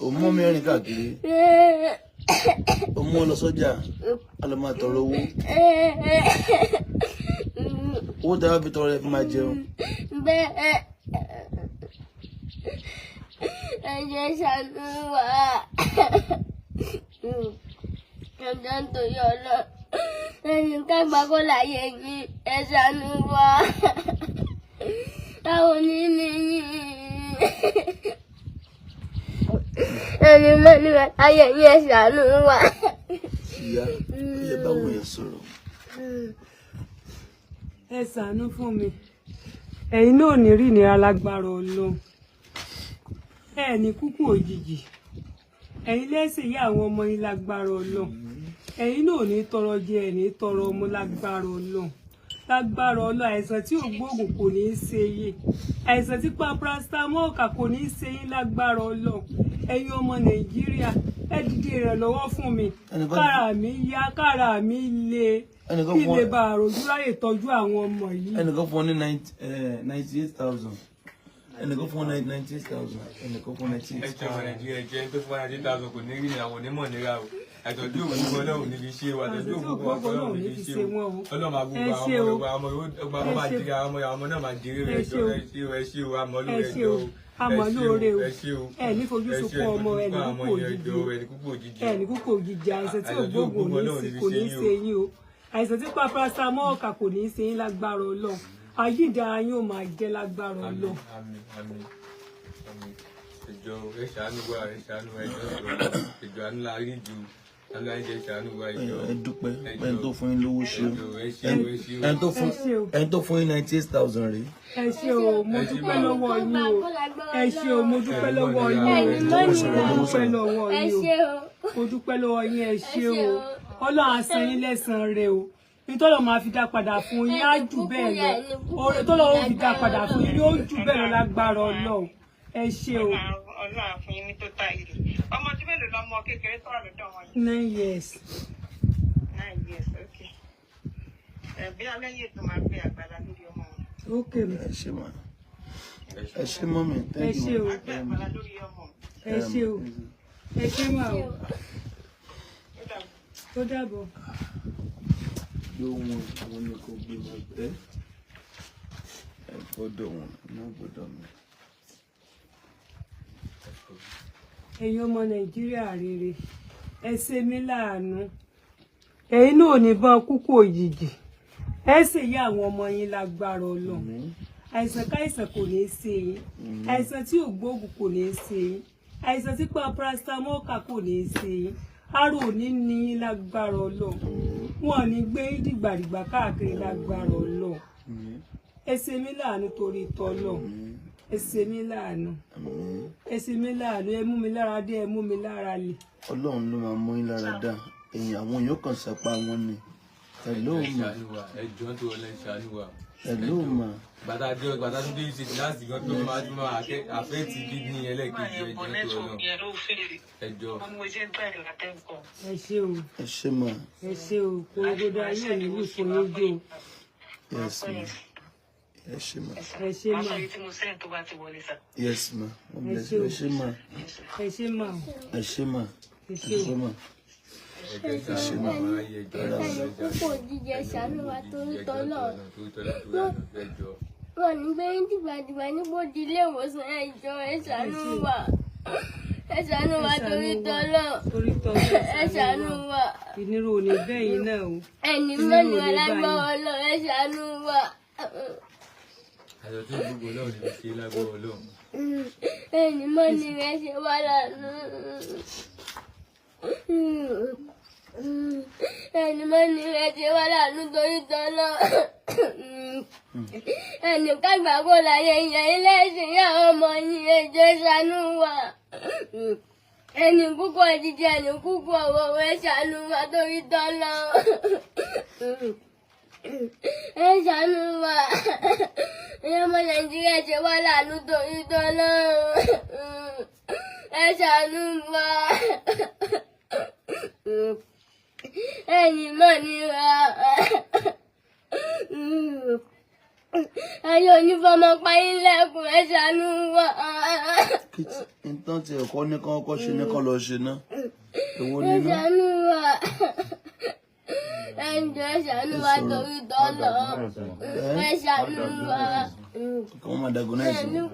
O mú mi rìn káàkiri. O mú wọn lọ sọ́jà. A lọ máa tọrọ owó. Owó tí a bá fi tọrọ ẹ fi máa jẹun. Bẹ́ẹ̀, ẹ jẹ́ ṣàánú wa, ẹjọ́, nítorí ọlọ́ ẹ̀yìn kágbá kó láyé yín, ẹ ṣàánú wa, táwọn oníní yín ẹni mẹ́rin láyé yín, ẹ ṣàánú wa. Ìyá, ẹ báwo yẹn sọ̀rọ̀. Ẹ ṣàánú fún mi. Ẹ̀yin náà ò ní rí ìnira lágbára Ọlọ́run. Ẹ ní kúkú òjijì. Ẹ̀yin lẹ́sìn ìyá àwọn ọmọ yín lágbára Ọlọ́run. Ẹ̀yin náà ò ní tọrọ jẹ, ẹ̀ ní tọrọ ọmọ lágbára Ọlọ́run, lágbára Ọlọ́run. Àìsàn tí ò gbóògùn kò ní í ṣe yín, àìsàn tí pa paracetamol kà kò ní í ṣe yín lágbára Ọlọ́run. Ẹ̀yin ọmọ Nàìjíríà, Ẹ dìde ìrànlọ́wọ́ fún mi. Ẹnìkan- Kára mi yá, kára mi le, Ẹnìkan kí fún lè ọ- bá àròjù ráyè tọ́jú àwọn ọmọ yìí. Ẹnìkan fún ọ ní 98,000, ẹnìkan fún ọ ní 98,000, ẹnìkan fún ọ 98. Ẹ jẹ́ ọmọ Nàìjíríà, ẹ jẹ́ tó fún wa 90,000 kò ní rí ni àwọn onímọ̀ nira o. Àìsàn tí òkú Ọlọ́run ní fi ṣe o, àìsàn tí òkú Ọlọ́run ní fi ṣe o. Ọlọ́run máa gbogbo àwọn ọmọ Yorùbá, ọmọ Yorùbá ọmọ máa jèrè, àwọn ọmọ náà máa jèrè rẹ̀ jọ. Ẹ ṣé o, ẹ ṣé o, àmọ́ Ẹ lóore ṣé ẹjọ́ o, o. àmọ́ lóore o. Ẹ ṣé o. Ẹ ní fojú Ẹ ṣé o, sunkún ọmọ, ẹ ní àwọn kúkú ẹjọ́ òjijì. ẹ ní kúkú òjijì. Ẹ ní kúkú òjijì. Àìsàn tí Àìsàn tí ògbóògùn ògbóògùn ò ní Ọlọ́run sí ní kò fi ní ṣe yín ṣe yín o. Àìsàn tí paracetamol kà kò ní ṣe yín lágbára Ọlọ́run. Àyíǹde yín ò máa jẹ́ lágbára Àmín, Ọlọ́run. àmín, àmín, àmín. Ẹjọ́ ẹ ṣàánú wa, ẹ ṣàánú wa, ẹjọ́ ẹjọ́ àánú la rí ju àánú la rí jẹ, ṣàánú wa ẹjọ́. Ẹ dúpẹ́ ẹni tó fún yín lówó ṣe o. Ẹjọ́ ẹ ṣé o, ẹ ṣé o. Ẹni tó fún Ẹ ṣé o. ẹni tó fún yín 98,000 rèé. Ẹ ṣé o, mo dúpẹ́ lọ́wọ́ yín o. Ẹ ṣé o, mo dúpẹ́ lọ́wọ́ yín o. Ẹni mọ́ Mo nira. dúpẹ́ lọ́wọ́ Ẹ yín o. ṣé o. Mo dúpẹ́ lọ́wọ́ yín, ẹ ṣé Ẹ ṣé o. o. Ọlọ́run á san yín lẹ́san rẹ̀ o. Ìtọ́lọ̀ máa fi dá padà fún yín á jù bẹ́ẹ̀ lọ. Oore tọ́lọ̀ ó fi dá padà fún yín yóò jù bẹ́ẹ̀ lọ lágbára Ọlọ́run. Ẹ ṣé o. Ọlọ́run á fún yín ní tó tá ìrì. Ọmọ ọdún mélòó lọmọ kékeré tó wà lọ́dọ̀ wọn yìí? 9 years. 9 years, okay. Ẹ bí alẹ́yìn ètò máa gbé àgbàlá lórí ọmọ wọn. Ok. Ẹ ṣé ma, ẹ ṣé mummy. Ẹ Thank ṣé you. o. Máa gbé àgbàlá lórí ọmọ wọn. Ẹ ṣé o, ẹ ṣé mà o. Ó dàbọ̀. Ó dàbọ̀. Yóò wọn àwọn ní kò gbé wọn ẹ ẹ gbọ́dọ̀ wọn ní gbọ́dọ̀ mi. Ẹ̀yin ọmọ Nàìjíríà rere, ẹ ṣe mí láàánú. Ẹ̀yin náà ò ní bọ́n kúkú òjijì. Ẹ sì yá àwọn ọmọ yín lágbára Ọlọ́run. Àìsàn káìsàn kò ní í ṣe yín. Àìsàn tí ò gbóògùn kò ní í ṣe yín. Àìsàn tí pa paracetamol kà kò ní í ṣe yín. Aró ò ní ní yín lágbára Ọlọ́run. Wọn ò ní gbé yín dìgbàdìgbà káàkiri lágbára Ọlọ́run. Ẹ ṣe mí láàánú torí tọlọ́run. Ẹ ṣe mí láàánú, ẹ ṣe mí láàánú. Ẹ mú mi lára dé, ẹ mú mi lára lè. Ọlọ́run ló máa mú yín lára dá. Èèyàn àwọn èèyàn kan sàpá wọn ni. Hello Ẹ ma. ṣàánú wa, ẹjọ́ tó Ọlọ́run ẹ ṣàánú wa. Hello ma. Bàtà dé, bàtà tó dé ṣe láti gan tó máa tún máa àfẹ́tì kídìní ẹlẹ́ẹ̀kejì. Ẹjọ́ tó Ọlọ́run ẹjọ́. Ẹ ṣé o. Ẹ ṣé ma. Ẹ ṣé o. Korogodo ayé ò ní wù fún yín jó. Yes ma, ẹ ṣé ma. Ẹ ṣé mà. Yes ma, God Ẹ bless ṣé you. o. Ẹ ṣé ma. Ẹ ṣé mà o. Ẹ ṣé ma. Ẹ Ẹ ṣé o. ṣé ma. Ẹjọ́ ẹ ṣàánú wa, ẹjọ́. Ẹni púpọ̀ jíjẹ, ṣàánú wa torí tọ́lọ̀. Torí tọ́lọ́, torí àná, ẹjọ́. Wọn ní gbé yín dìgbàdìgbà níbo di ilé ìwòsàn. Ẹ jọ̀ọ́, ẹ ṣàánú wa, ẹ ṣàánú wa torí tọ́lọ̀. Torí tọ́lọ́. Ẹ ṣàánú wa. Ìnira ò ní bẹ́yìn náà o. Ẹni mọ́ni wa lágbára Ọlọ́run. Ẹ ṣàánú wa. Àìsàn tí gbogbo Ọlọ́run ní fi ṣe lágbára Ọlọ́run. Ẹni mọ́ni rẹ ṣe wá lánàá. Ẹni mọ́ni rẹ ṣe wá lánàá torí tọ́lọ́. Ẹnì kágbà kó láyé yẹn ilé ẹ̀sìn yá ọmọ yín. Ẹ jọ̀ọ́, ẹ ṣàánú wa. Ẹni púpọ̀ jíjẹ, ẹni púpọ̀ ọ̀wọ̀, ẹ ṣàánú wa torí tọ́lọ́. Ẹ ṣàánú wa. Ẹ̀yin ọmọ Nàìjíríà, ṣe wá láàánú torí tọ́lọ́. Ẹ ṣàánú wa. Ẹ̀yin mọ̀ nira. Ayé onífọmọ payín lẹ́kùn. Ẹ ṣàánú wa. Kí nǹkan tí ẹ̀kọ́ ní kán kọ́ ṣe ní kán lọ ṣe ná, èwo Ẹ nínú. ṣàánú wa. Ẹ jọ̀ọ́, ẹ ṣàánú wa torí tọ́lọ́. Ẹ ṣàánú wa. Kí wọ́n máa diagnose wọn.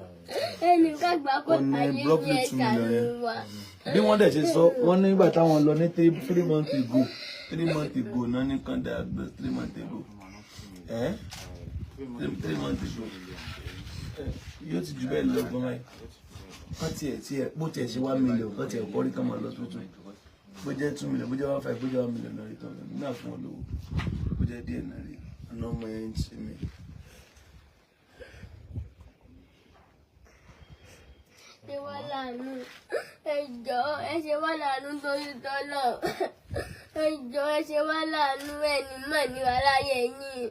Ẹnì kágbá kó Wọ́n ní ayé roughly ní ẹ 2 million ṣàánú yẹn. wa. Bí wọ́n dẹ̀ ṣe sọ wọ́n nígbà táwọn lọ ní 3 months ago, 3 months ago náà ní kán diagnose, 3 months ago, ẹ́ 3 months ago. Ẹ, yóò ti jù bẹ́ẹ̀ lọ gan báyìí. Wọ́n tiẹ̀ bó tiẹ̀ ṣe 1 million kán tiẹ̀ kọ́ rí kán máa lọ tuntun, bó jẹ́ 2 million, bó jẹ́ 1.5, bó jẹ́ 1 million náà rí tán náà fún wọn lówó, bó jẹ́ díẹ̀ náà rí ọ̀nà ọmọ yẹn ń ṣe mí. Ṣe wá láàánú. Ẹ jọ̀ọ́, ẹ ṣe wá láàánú torí tọ́lọ̀. Ẹ jọ̀ọ́, ẹ ṣe wá láàánú. Ẹni mọ̀ ní aláyẹ yín.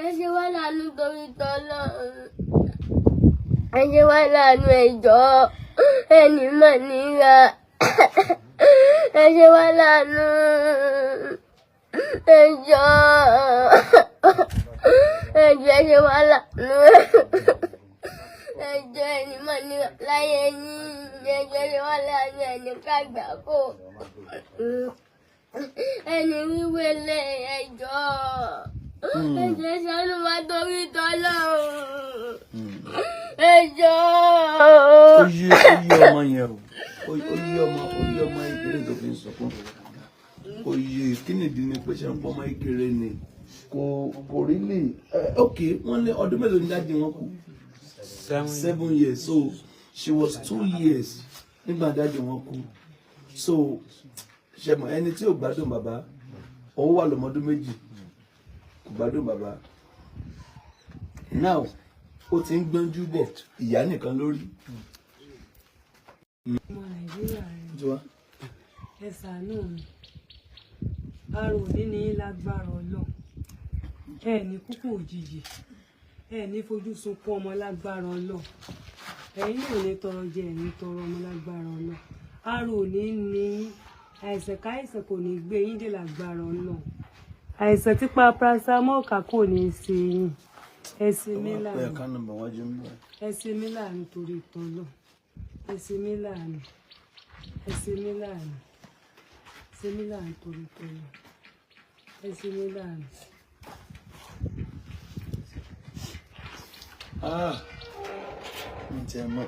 Ẹ ṣe wá láàánú torí tọ́lọ̀. Ẹ ṣe wá láàánú. Ẹ jọ̀ọ́, ẹni mọ̀ níra. Ẹ ṣe wá láàánú. Ẹ jọ̀ọ́, ẹ jọ̀ọ́, ẹ ṣe wá láàánú. Ẹ jọ̀ọ́, ẹni mọ̀ ní láyé yín. Ẹ jọ̀ọ́, ẹ ṣe wá láàánú. Ẹni kágbà kó ẹni wíwélé. Ẹ jọ̀ọ́, ẹ jọ̀ọ́, ẹ ṣàánú wa torí tọ́lọ́run. Ẹ jọ̀ọ́. Ó yé ọmọ yẹn o, ó yé ọmọ ìkéré tó fi ń sọkún. Ó yé. Kí nìdí ni pé ṣe ń pọ́ ọmọ ìkéré ni kò rí lè ẹ. Ok, wọ́n ní ọdún mélòó ní daddy wọn kú? 7 years. So she was 2 years nígbà daddy wọn kú. So ṣe mọ ẹni tí ò gbádùn bàbá, òun wà lọ́mọdún 2, kò gbádùn bàbá. Now ó ti ń gbọ́njú bọ̀, ìyá nìkan lórí. Ọmọ Nàìjíríà rẹ, Tí wá. ẹ ṣàánú mi. Ara òní ní í lágbára Ọlọ́run. Ẹ ní kúkú òjijì, ẹ ní fojú sunkún ọmọ lágbára Ọlọ́run. Ẹ̀yin náà ò ní tọrọ jẹ, ẹ ní tọrọ ọmọ lágbára Ọlọ́run. Ara òní ní àìsàn káìsàn kò ní gbé yín dé lágbára Ọlọ́run. Àìsàn tí pa paracetamol kà kò ní í ṣe yín. Ẹ ṣe mí Pé láàánú. Account number wájú ń bọ̀. Ẹ ṣe mí láàánú torí ìtọ́lọ̀. Ẹ ṣe mí láàánú, ẹ ṣe mí láàánú, ṣe mí láàánú torí ìtọ́lọ̀. Ẹ ṣe mí láàánú. Ah, mi ti ẹ̀ mọ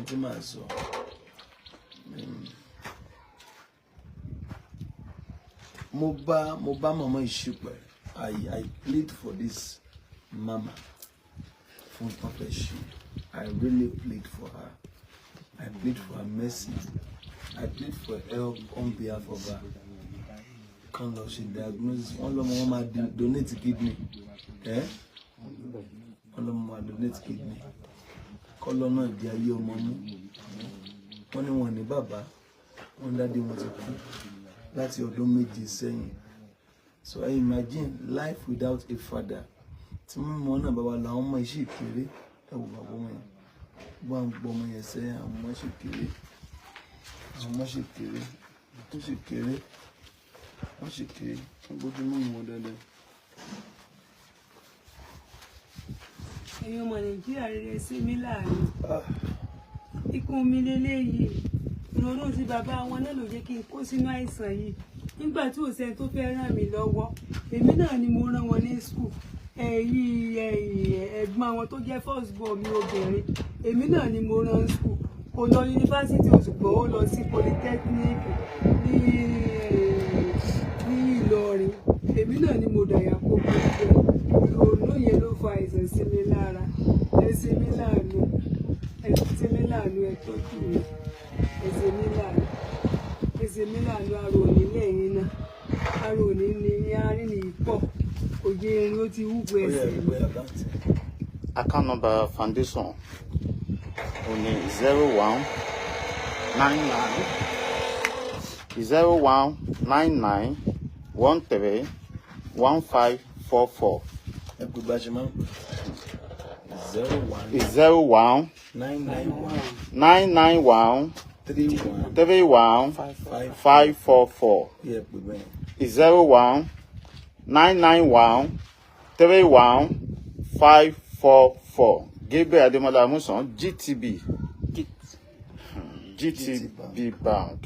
tí màá sọ. Mo bá màmá ìṣípẹ̀. I plead for this mama fún tọ́fẹ̀ ṣe. I really plead for her. I plead for her mercy. I plead for help on behalf of her. Kan lọ ṣe diagnosis. Wọ́n lọ́mọ wọn máa donate kidney. Eh? Wọ́n lọ́mọ máa donate kidney. Kọ́lọ́ náà di ayé ọmọ mú. Wọ́n ní wọn ní bàbá. Wọ́n daddy wọn ti kú láti ọdún 7 sẹ́yìn. So I imagine life without a father. Tí mímọ́ náà bá wà lọ, àwọn ọmọ yìí sì kéré. Ẹ wò bàbá wọn yẹn. Bá ń gbọ́ ọmọ yẹn sẹ́yìn, àwọn ọmọ sì kéré. Àwọn ọmọ sì kéré. Wọ́n sì kéré. Wọ́n sì kéré. Wọ́n gbójú mọ́ wọn dáadáa. Ẹ̀yin ọmọ Nàìjíríà rere, ṣe mí láàánú. Ikú mi leléyìí. Ìrònú ti bàbá wọn náà ló jẹ́ kí n kó sínú àìsàn yìí. Nígbà tí ò sẹ́ni tó fẹ́ ràn mí lọ́wọ́, èmi náà ni mo rán wọn ní school. Ẹ̀yìn ẹ̀gbọ́n wọn tó jẹ́ first born mi obìnrin, èmi náà ni mo rán school. Kò lọ yunifásitì, ṣùgbọ́n ó lọ sí polytechnic ní Ìlọrin. Èmi náà ni mo dàyà kó gbogbo ẹ̀. Ìrònú yẹn ló fa àìsàn sí mi lára. Ẹ ṣe mí láàánú, ẹ ṣe mí láàánú, ẹ tọ́jú mi. Ẹ ṣe mí láàánú, ẹ ṣe mí láàánú. Arò òní lẹ́yìn náà, arò òní ní arìn ní pọ̀ òye irin ó ti wúwo Ó yẹ ẹsẹ̀ mi. Pé account. Account number foundation ó ní 0199 0199131544. Ẹ pè bá a ṣe máa ń pè. 01 01 991 991 31 31 5 544. Yẹ pè bẹ́ẹ̀. 0199131544. Gabriel Ademola Amusan, GTB, GTB Bank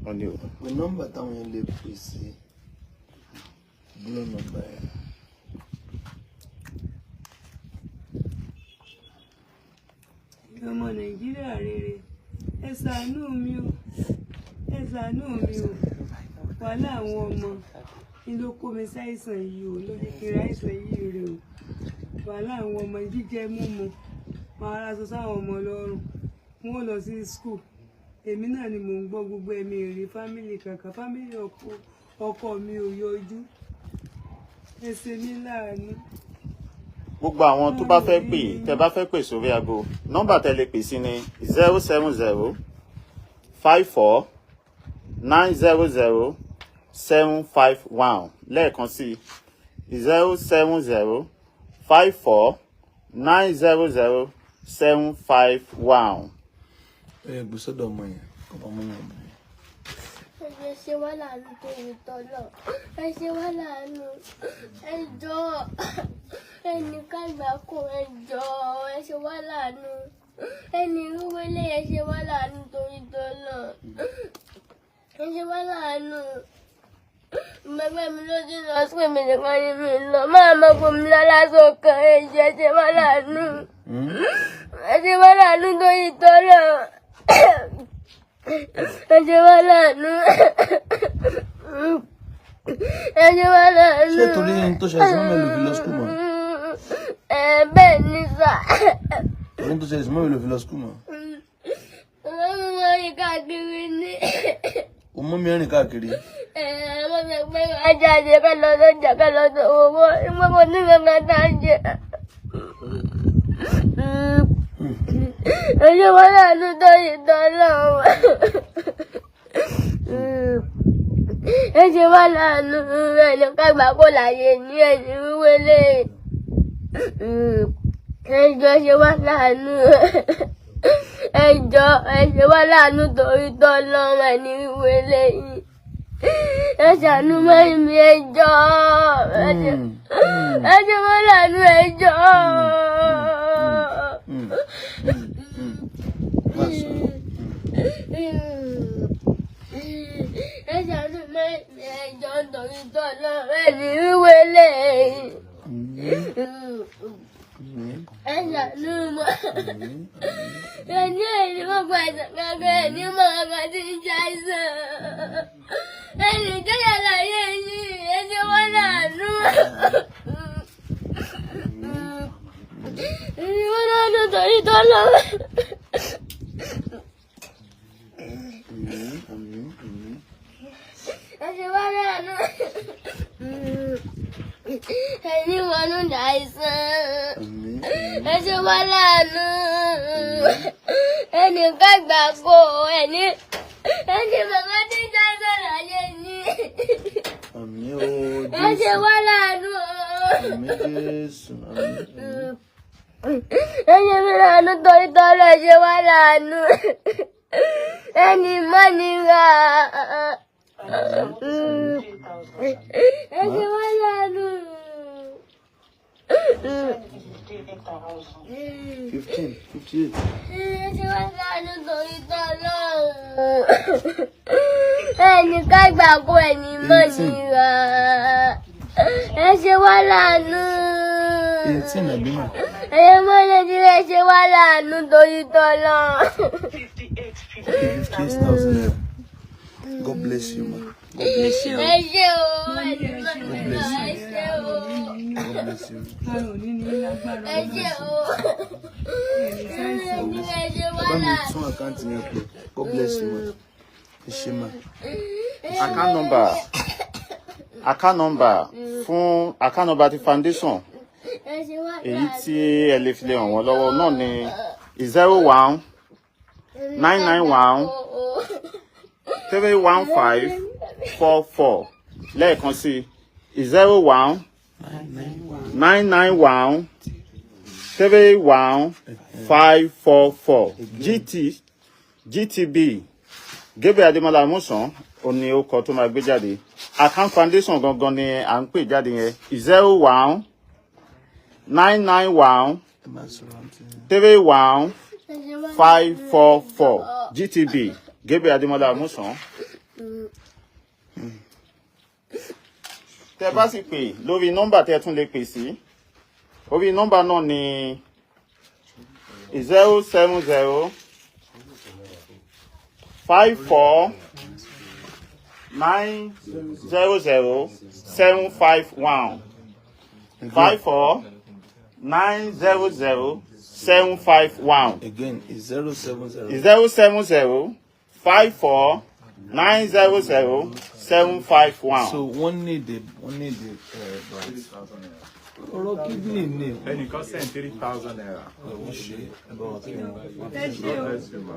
ó ní o. Pé nọ́mbà táwọn yẹn lè pè sí, Glo nọ́mbà yẹn. Ọmọ Nàìjíríà rere, ẹ ṣàánú mi o, ẹ ṣàánú mi o. Wàhálà àwọn ọmọ ni ló kó mi sáìsàn yìí o, ló jẹ́ kí n ráìsàn yìí rè o. Wàhálà àwọn ọmọ, jíjẹ múmu, máa ra aṣọ sáwọn ọmọ lọ́rùn, wọn ò lọ sí school, èmi náà ni mò ń gbọ́ gbogbo ẹ̀mí èrè family kankan. Family ọkọ mi ò yọjú. Ẹ ṣe mí láàánú. Gbogbo àwọn tó bá fẹ́ pè, tẹ́ bá fẹ́ pè sórí aago, nọ́mbà tẹ́ lè pè sí ni 07054900751. Lẹ́ẹ̀kan sí, 07054900751. Ẹ gbé sọ́dọ̀ ọmọ yẹn. Kó bá mú yàn bí. Ẹ ṣe wá láàánú torí tọ́lọ̀. Ẹ ṣe wá láàánú. Ẹ jọ̀ọ́. Ẹnì kágbákò, ẹ jọ̀ọ́. Ẹ ṣe wá láàánú. Ẹnì rúwélé, ẹ ṣe wá láàánú torí tọ́lọ̀. Ẹ ṣe wá láàánú. Bàbá mi ló ti lọ sí èmi nìkan ní mi lọ. Máa mọ fún mi lálásọ kan. Ẹ jọ̀ọ́, ẹ ṣe wá láàánú. Ẹ ṣe wá láàánú torí tọ́lọ̀. Ẹ ṣe wá láàánú. Ẹ ṣe wá láàánú. Ṣé torí ẹni tó ṣẹlẹ̀ sí mummy ló fi lọ school mọ́? Ẹ bẹ́ẹ̀ ni sà. Torí ẹni tó ṣẹlẹ̀ sí mummy ló fi lọ school mọ́? Wọ́n mú wọn káàkiri ní. O mú mi rìn káàkiri. Ẹ wọ́n sọ pé ajá jẹ ká lọ sọ́jà ká lọ sọ owó. Ìwọ́n kò ní kankan tá a jẹ. Ẹ ṣe wá láàánú torí tọ́lọ̀. Ẹ ṣe wá láàánú. Ẹnì kágbákò láyé ní ẹ̀sìn wíwélé. Ẹ jọ̀ọ́, ṣe wá láàánú. Ẹ jọ̀ọ́, ẹ ṣe wá láàánú torí tọ́lọ́ ẹni wíwélé yìí. Ẹ ṣàánú mọ́ mi, ẹ jọ̀ọ́. Ẹ ṣe wá láàánú, ẹ jọ̀ọ́. Má sọ̀rọ̀. Ẹ ṣàánú mọ́ mi, ẹ jọ̀ọ́, torí tọ́lọ́ ẹni wíwélé yìí. Ẹ ṣàánú mọ́. Ẹni ẹni mọ̀ gba ẹ̀sán kankan, ẹni mọ̀ kankan tí ń ṣe àìsàn. Ẹni jẹ́yà láyé yìí, ẹ ṣe wọ́n láàánú. Ẹni wọ́n láàánú torí tọ́lọ́. Àmín, àmín, àmín. Ẹ ṣe wọ́n láàánú. Ẹni wọnú àìsàn. Àmín. Ẹ ṣe wá láàánú. Ẹnì kágbà kó ẹni ẹni bàbá tí ń jáde láyé ní. Àmín o Ẹ ṣe Jésù. wá láàánú. Àmín Jésù. Àmín, àmín. Ẹ ṣe mí láàánú torí tọ́lọ́, ẹ ṣe wá láàánú. Ẹni mọ́nira. Ẹ ṣe wá láàánú. 58,000. 15, 58. Ẹ ṣe wá láàánú torí tọ́lọ́. Ẹnì kágbà kó ẹni mọ́nira. Ẹ ṣe wá láàánú. 18 àbí mà? Ẹyẹ mọ́ Nàìjíríà, ẹ ṣe wá láàánú torí tọ́lọ́. 58, Okay, 58,000 naira. God bless you, ma. God bless you. Ẹ ṣé o, ẹni mọ́nira, ẹ ṣé o. God bless you. Àrùn ní ní lágbára. Ẹ ṣé o. Ẹni ẹ ṣe wá Ẹ bá mi láàánú. tún account yẹn pè. God bless you, ma. Ẹ ṣé, ma. Account number fún account number ti foundation Ẹ ṣe wá èyí láàánú. tí ẹ lè fi lè ràn wọ́n lọ́wọ́ náà ni 01 991 31544. Lẹ́ẹ̀kan sí, 01 991 31544. GTB, Gabriel Adémọ́lá Amusan òní ó kọ tó máa gbé jáde. Account foundation gangan ni à ń pè jáde yẹn, 01 991 Ẹ má sọ̀rọ̀, àǹtí. 31544, GTB, Gabriel Adémọ́lá Amusan. Tẹ bá sì pè lórí nọ́mbà tẹ tún lè pè sí orí nọ́mbà náà ní 070 54 900 751, 54 900 751. Again, it's 070. 070 54 900 751. So wọ́n need the branch. Ọ̀rọ̀ kidney ni. Ẹnìkan send 3,000 naira. Wọ́n ṣe é bá wọn kí wọn. Ẹ ṣé o. Bless you, ma.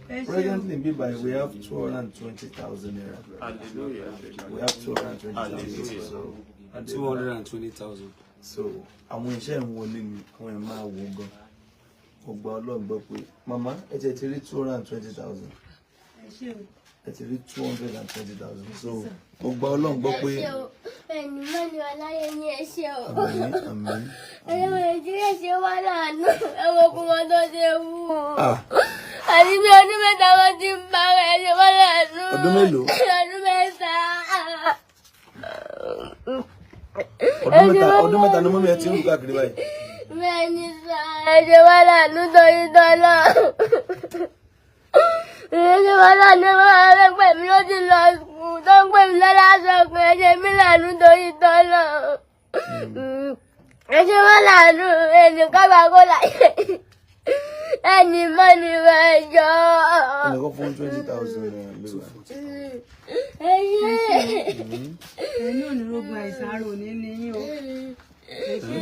Ẹ ṣé o. Presently, in Bibai, we have 220,000 naira. Hallelujah. We have 220,000. So, 220,000. so àwọn iṣẹ́ ń wọlé ni àwọn ẹ̀ máa wò gan. Mo gba Ọlọ́run gbọ́ pé màmá ẹ ti rí 220,000. Ṣé o. Ẹ ti rí 220,000, so mo gba Ọlọ́run gbọ́ pé Ẹ ṣé o, ẹni mọ́ ni aláyé yín, ẹ ṣé o. Àmín, àmín. Ẹ̀yin ọmọ Nàìjíríà, ṣe wá láàánú, ẹ̀wọ̀n kò wọ́n tó ṣe wú o. Ah. Àti bí ọdún 3 wọn ti ń bá ẹ ṣe wá láàánú. Ọdún mélòó? Ọdún 3. Ọdún 3, ọdún 3 ni mummy ẹ ti ń rú káàkiri báyìí. Bẹ́ẹ̀ ni sà, ẹ ṣe wá láàánú torí tọ́lá. Ẹ ṣe wá láàánú, ẹ máa pè mí ló ti lọ sùkúl tó ń pè mí lọ́lá sọ̀kan, ẹ ṣe mí láàánú torí tọ́lá. Ẹ ṣe wá láàánú, ẹnì kábàá kó láyé. Ẹnì mọ́ ni ẹ jọ. Ẹnìkan fún ₦20,000 bíbá. Ẹ ṣe. Ẹ̀yin náà ní rogun àìsàn, ara ò ní ní yín o. Ẹ ṣé o.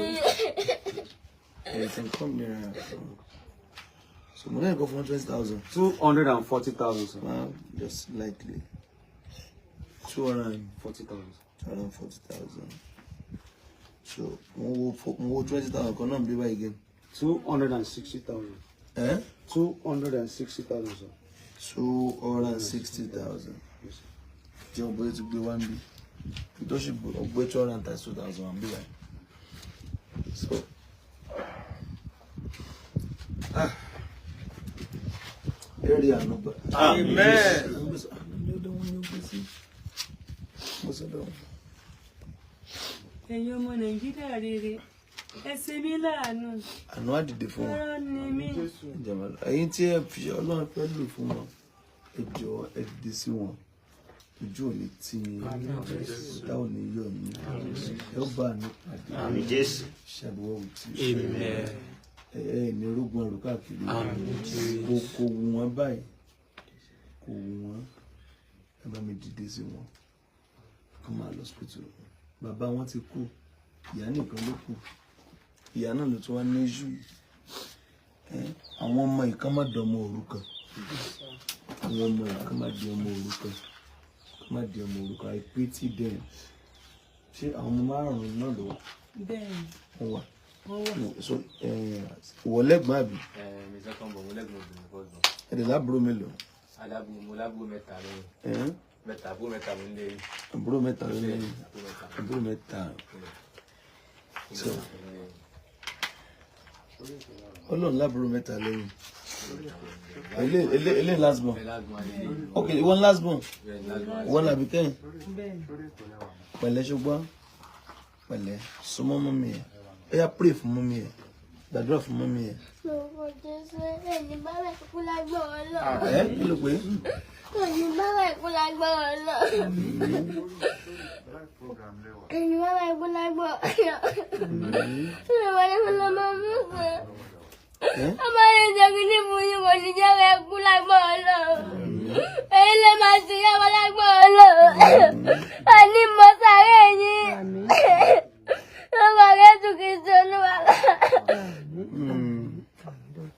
You can come nearer. So mo náà kọ́ fún 20,000. 240,000, sir. Well, just slightly. Two hundred and 40,000. 240,000. So mo wo 20,000 kan náà bí báyìí again. 260,000. Eh? 260,000, sir. 260,000. Jẹun bóyá ti gbé wá ń bí. Tó ṣì gbé 232,000 wá ń bí báyìí. So. Ah. Èrè àánú gbà. Amen. Mo sọ́dọ̀ wọn. Ẹ̀yin ọmọ Nàìjíríà rere, ẹ ṣe mí láàánú. Àánú á dìde fún wọn. Ọ̀rọ̀ ni mí. Ìjàmbá ẹ̀yin tí ẹ fi Ọlọ́run fẹ́ lò fún wọn, ẹ jọ̀ọ́, ẹ dìde sí wọn. Ojú ò ní tì yín, ọ̀tá ò ní yọ̀ yín, ẹ ó bá àánú pàdé. Àmín Jésù. Ṣàbẹ̀wò tí ẹ ẹ ní rógun ẹrù káàkiri. Kò wù wọ́n báyìí, kò wù wọ́n. Ẹ bá mi dìde sí wọn kó máa lọ hospital. Bàbá wọn ti kú, ìyá nìkan ló kù, ìyá náà ló tún wá ní iṣu yìí. Àwọn ọmọ ìkan má dọmọ òrukàn, àwọn ọmọ ìkan má di ọmọ òrukàn, kán má di ọmọ òrukàn. I pity them. Ṣé àwọn ọmọ márùn-ún náà ló wà? Bẹ́ẹ̀ ni. Wọ́n wà? Wọ́n wà. So ìwọ lẹ́gbọ̀n àbí? Mi second born, mo lẹ́gbọ̀n obìnrin, first born. Ẹ̀dẹ̀ lábúrò mélòó? Alábùú, mo lábúrò mẹ́ta lẹ́yìn. Mẹ́ta, àbúrò mẹ́ta mo ń lé. Àbúrò mẹ́ta ló lẹ́yìn? Àbúrò mẹ́ta. Àbúrò mẹ́ta. So Ọlọ́run lábúrò mẹ́ta lẹ́yìn. Ele last born. Ok, ìwọ last born, ìwọ làbí kẹ́yìn. Bẹ́ẹ̀ ni. Pẹ̀lẹ́, ṣùgbọ́n pẹ̀lẹ́, súnmọ́ mummy ẹ̀. Ó yá, pray fún mummy ẹ̀, gbàdúrà fún mummy ẹ̀. Lórúkọ Jésù, ẹni bá rẹ̀ kú lágbára Ọlọ́run. Ẹ kí ló pé? Ẹni bá rẹ̀ kú lágbára Ọlọ́run. Ẹni bá rẹ̀ kú lágbára Ọlọ́run. Ìwọ ni mo lọ máa mú fún. Ọmọ yẹn jẹ́ kí ní fún yín, kò ní jẹ́ kẹ́ kú lágbára Ọlọ́run. Èyí lè máa ṣe yàwó lágbára Ọlọ́run. Ẹni mọ sáré yín. Àmín. Lórúkọ Jésù Kristi Olúwa. Mm. Àmín.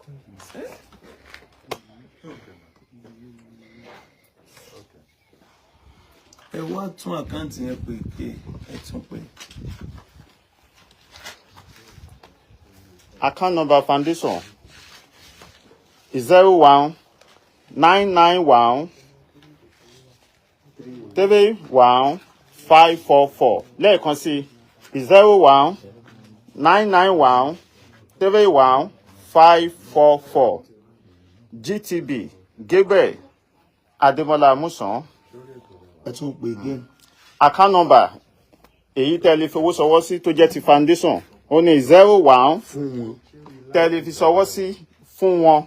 Ẹ wá tún account yẹn pé ké ẹ tún pé. Account number foundation 0199131544. Lẹ́ẹ̀kan sí, 0199131544, GTB, Gabriel Adémọ́lá Amusan. Ẹ tún pé again. Account number èyí tẹ́ lè fowó ṣọwọ́ sí tó jẹ́ ti foundation, ó ní 01 fún wọn. Tẹ́ lè fi ṣọwọ́ sí fún wọn,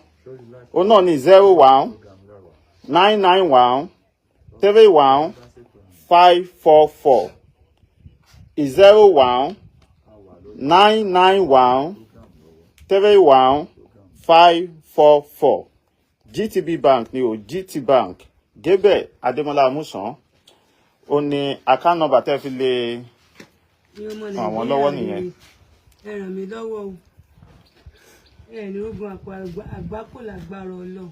ó náà ní 0199131544, 0199131544, GTB Bank ni o, GT Bank, Gabriel Adémọ́lá Amusan. Ó ní account number tẹ́ fi lè Ní ọmọ ràn wọ́n Nàìjíríà lọ́wọ́ nìyẹn. rere, ẹ ràn mí lọ́wọ́ o. Ẹ ní ogun àpò àgbákò lágbára Ọlọ́run.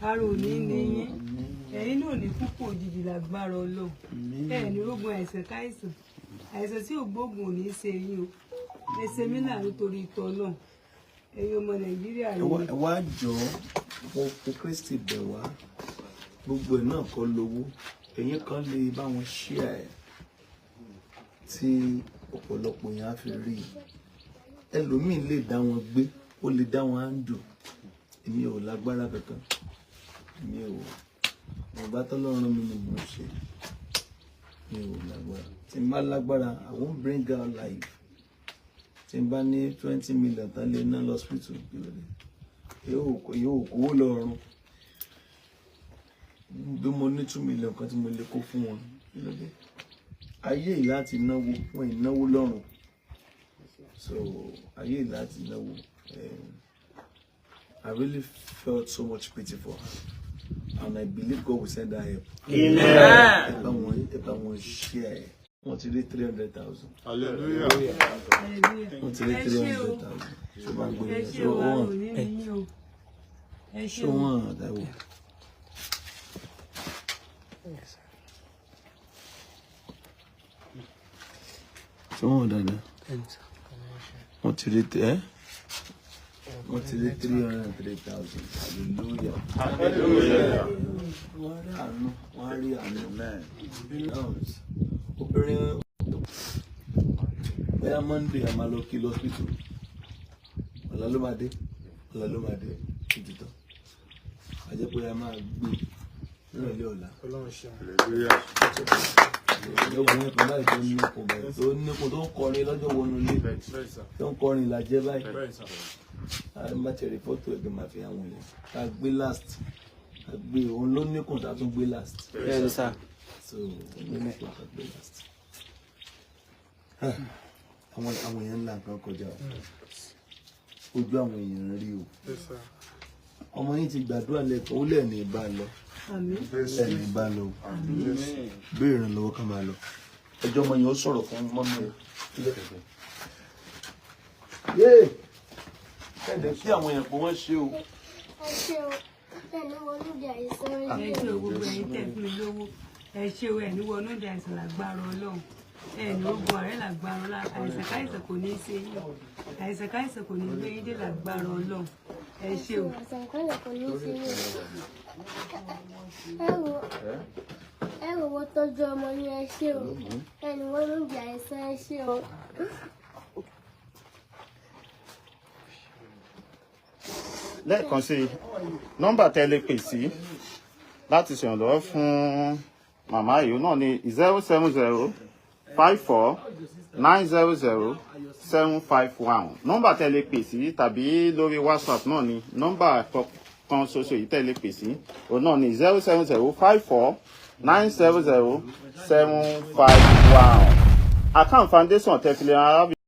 Ara ò ní ní yín, ẹ̀yin náà ò ní kúkú òjijì lágbára Ọlọ́run. Ẹ ní ogun àìsàn káìsàn, àìsàn tí ò gbóògùn ò ní í ṣe yín o. Ẹ ṣe mí láàánú torí ìtọ́ náà, ẹ̀yin ọmọ Nàìjíríà Ẹ wá rere. Ẹ wá jọ, mo fi Kristi bẹ̀ wá. Gbogbo ẹ̀ náà kọ́ lówó. Ẹ̀yin kan lè bá wọn share ẹ̀ tí ọ̀pọ̀lọpọ̀ yẹn á fi rí i. Ẹlòmíín lè dá wọn gbé, ó lè dá wọn handle. Èmi ò lágbára kankan, èmi ò mo bá tọ́lọ́run mi ni mò ń ṣe. Mi ò lágbára. Tí n bá lágbára, I won't bring her life. Tí n bá ní 20 million tán lè ná lọ́sítù, kí ló dé? Yóò kówó lọ́rùn. Bí mo ní 2 million kan tí mo lè kó fún wọn, kí ló dé? Ayé yìí láti náwó wọn, ìnáwó lọ́rùn. So ayé yìí láti náwó. I really felt so much pity for her and I believe God will send her help. Ẹ bá wọn share ẹ. Wọ́n ti rí 300,000. Hallelujah. Wọ́n ti rí Ẹ three ṣé o. hundred thousand. Ṣé bá ń gbé Ẹ yẹn? ṣé Ṣé o, ó a ò hàn? ní rí yín o. Ẹ ṣé Ṣé o. wọ́n hàn, Táíwò? Ṣé wọ́n hàn dáadáa? Wọ́n ti rí 303,000. Hallelujah. Hallelujah. Wọ́n rí àánú, wọ́n rí àánú. Obìnrin, bóyá Monday a máa lọ kí lọ́sítù. Ọ̀la ló máa dé, ọ̀la ló máa dé títí tán. A jẹ́ pé a máa gbé nírọ̀lẹ́ ọ̀la. Hallelujah. Obìnrin kan báyìí tó nípò báyìí, tó nípò, tó ń kọrin lọ́jọ́ wọnú ilé, tó ń kọrin ìlàjẹ́ báyìí. A má ti rí fọ́tò ẹ̀gbẹ́ máa fi àwọn èèyàn ká gbé last. Ká gbé òun ló níkùn tá a tún gbé last. Bẹ́ẹ̀ni sá. So òun ló níkùn tá a gbé last. Àwọn èèyàn ńlá nǹkan kọjá o. Ojú àwọn èèyàn rí o. Ọmọ yín ti gbàdúrà lẹ́ẹ̀kan, ó lẹ́ẹ̀ni bá lọ. Àmín. Lẹ́ẹ̀ni bá lọ o. Béèrè ìrànlọ́wọ́ ká máa lọ. Ẹjọ́ ọmọ yẹn ó sọ̀rọ̀ fún mummy ẹ̀. Yéè, ẹ̀dẹ̀ kí àwọn èèyàn pé wọ́n ṣe o. Ẹ ṣé o, ẹni wọnú ìjà àìsàn. Ẹ Yìí. ṣé o, gbogbo ẹ̀yin tẹ́ fún mi lówó. Ẹ ṣé o, ẹ ní wọnú ìdí àìsàn lágbára Ọlọ́run. Ẹ ní ogun ọ̀rẹ́ lágbára Ọlọ́run. Àìsàn káìsàn kò ní í ṣe yín. Àìsàn káìsàn kò ní í gbé yín dé lágbára Ọlọ́run. Ẹ ṣé o. Àìsàn kan kò ní í ṣe yín. Ẹ wo, ẹ wò wọ́n tọ́jú ọmọ yín. Ẹ ṣé o, ẹni wọnú ìjà àìsàn. Ẹ ṣé o. Lẹ́ẹ̀kan sí i, nọ́mbà tẹ́ lè pè sí láti ṣèrànlọ́wọ́ fún màmá yìí náà ní 07054900751. Nọ́mbà tẹ́ lè pè sí tàbí lórí WhatsApp náà ní nọ́mbà kan ṣoṣo yìí tẹ́ lè pè sí òun náà ní 07054900751. Account foundation tẹ́ fi lè ran arábìnrin.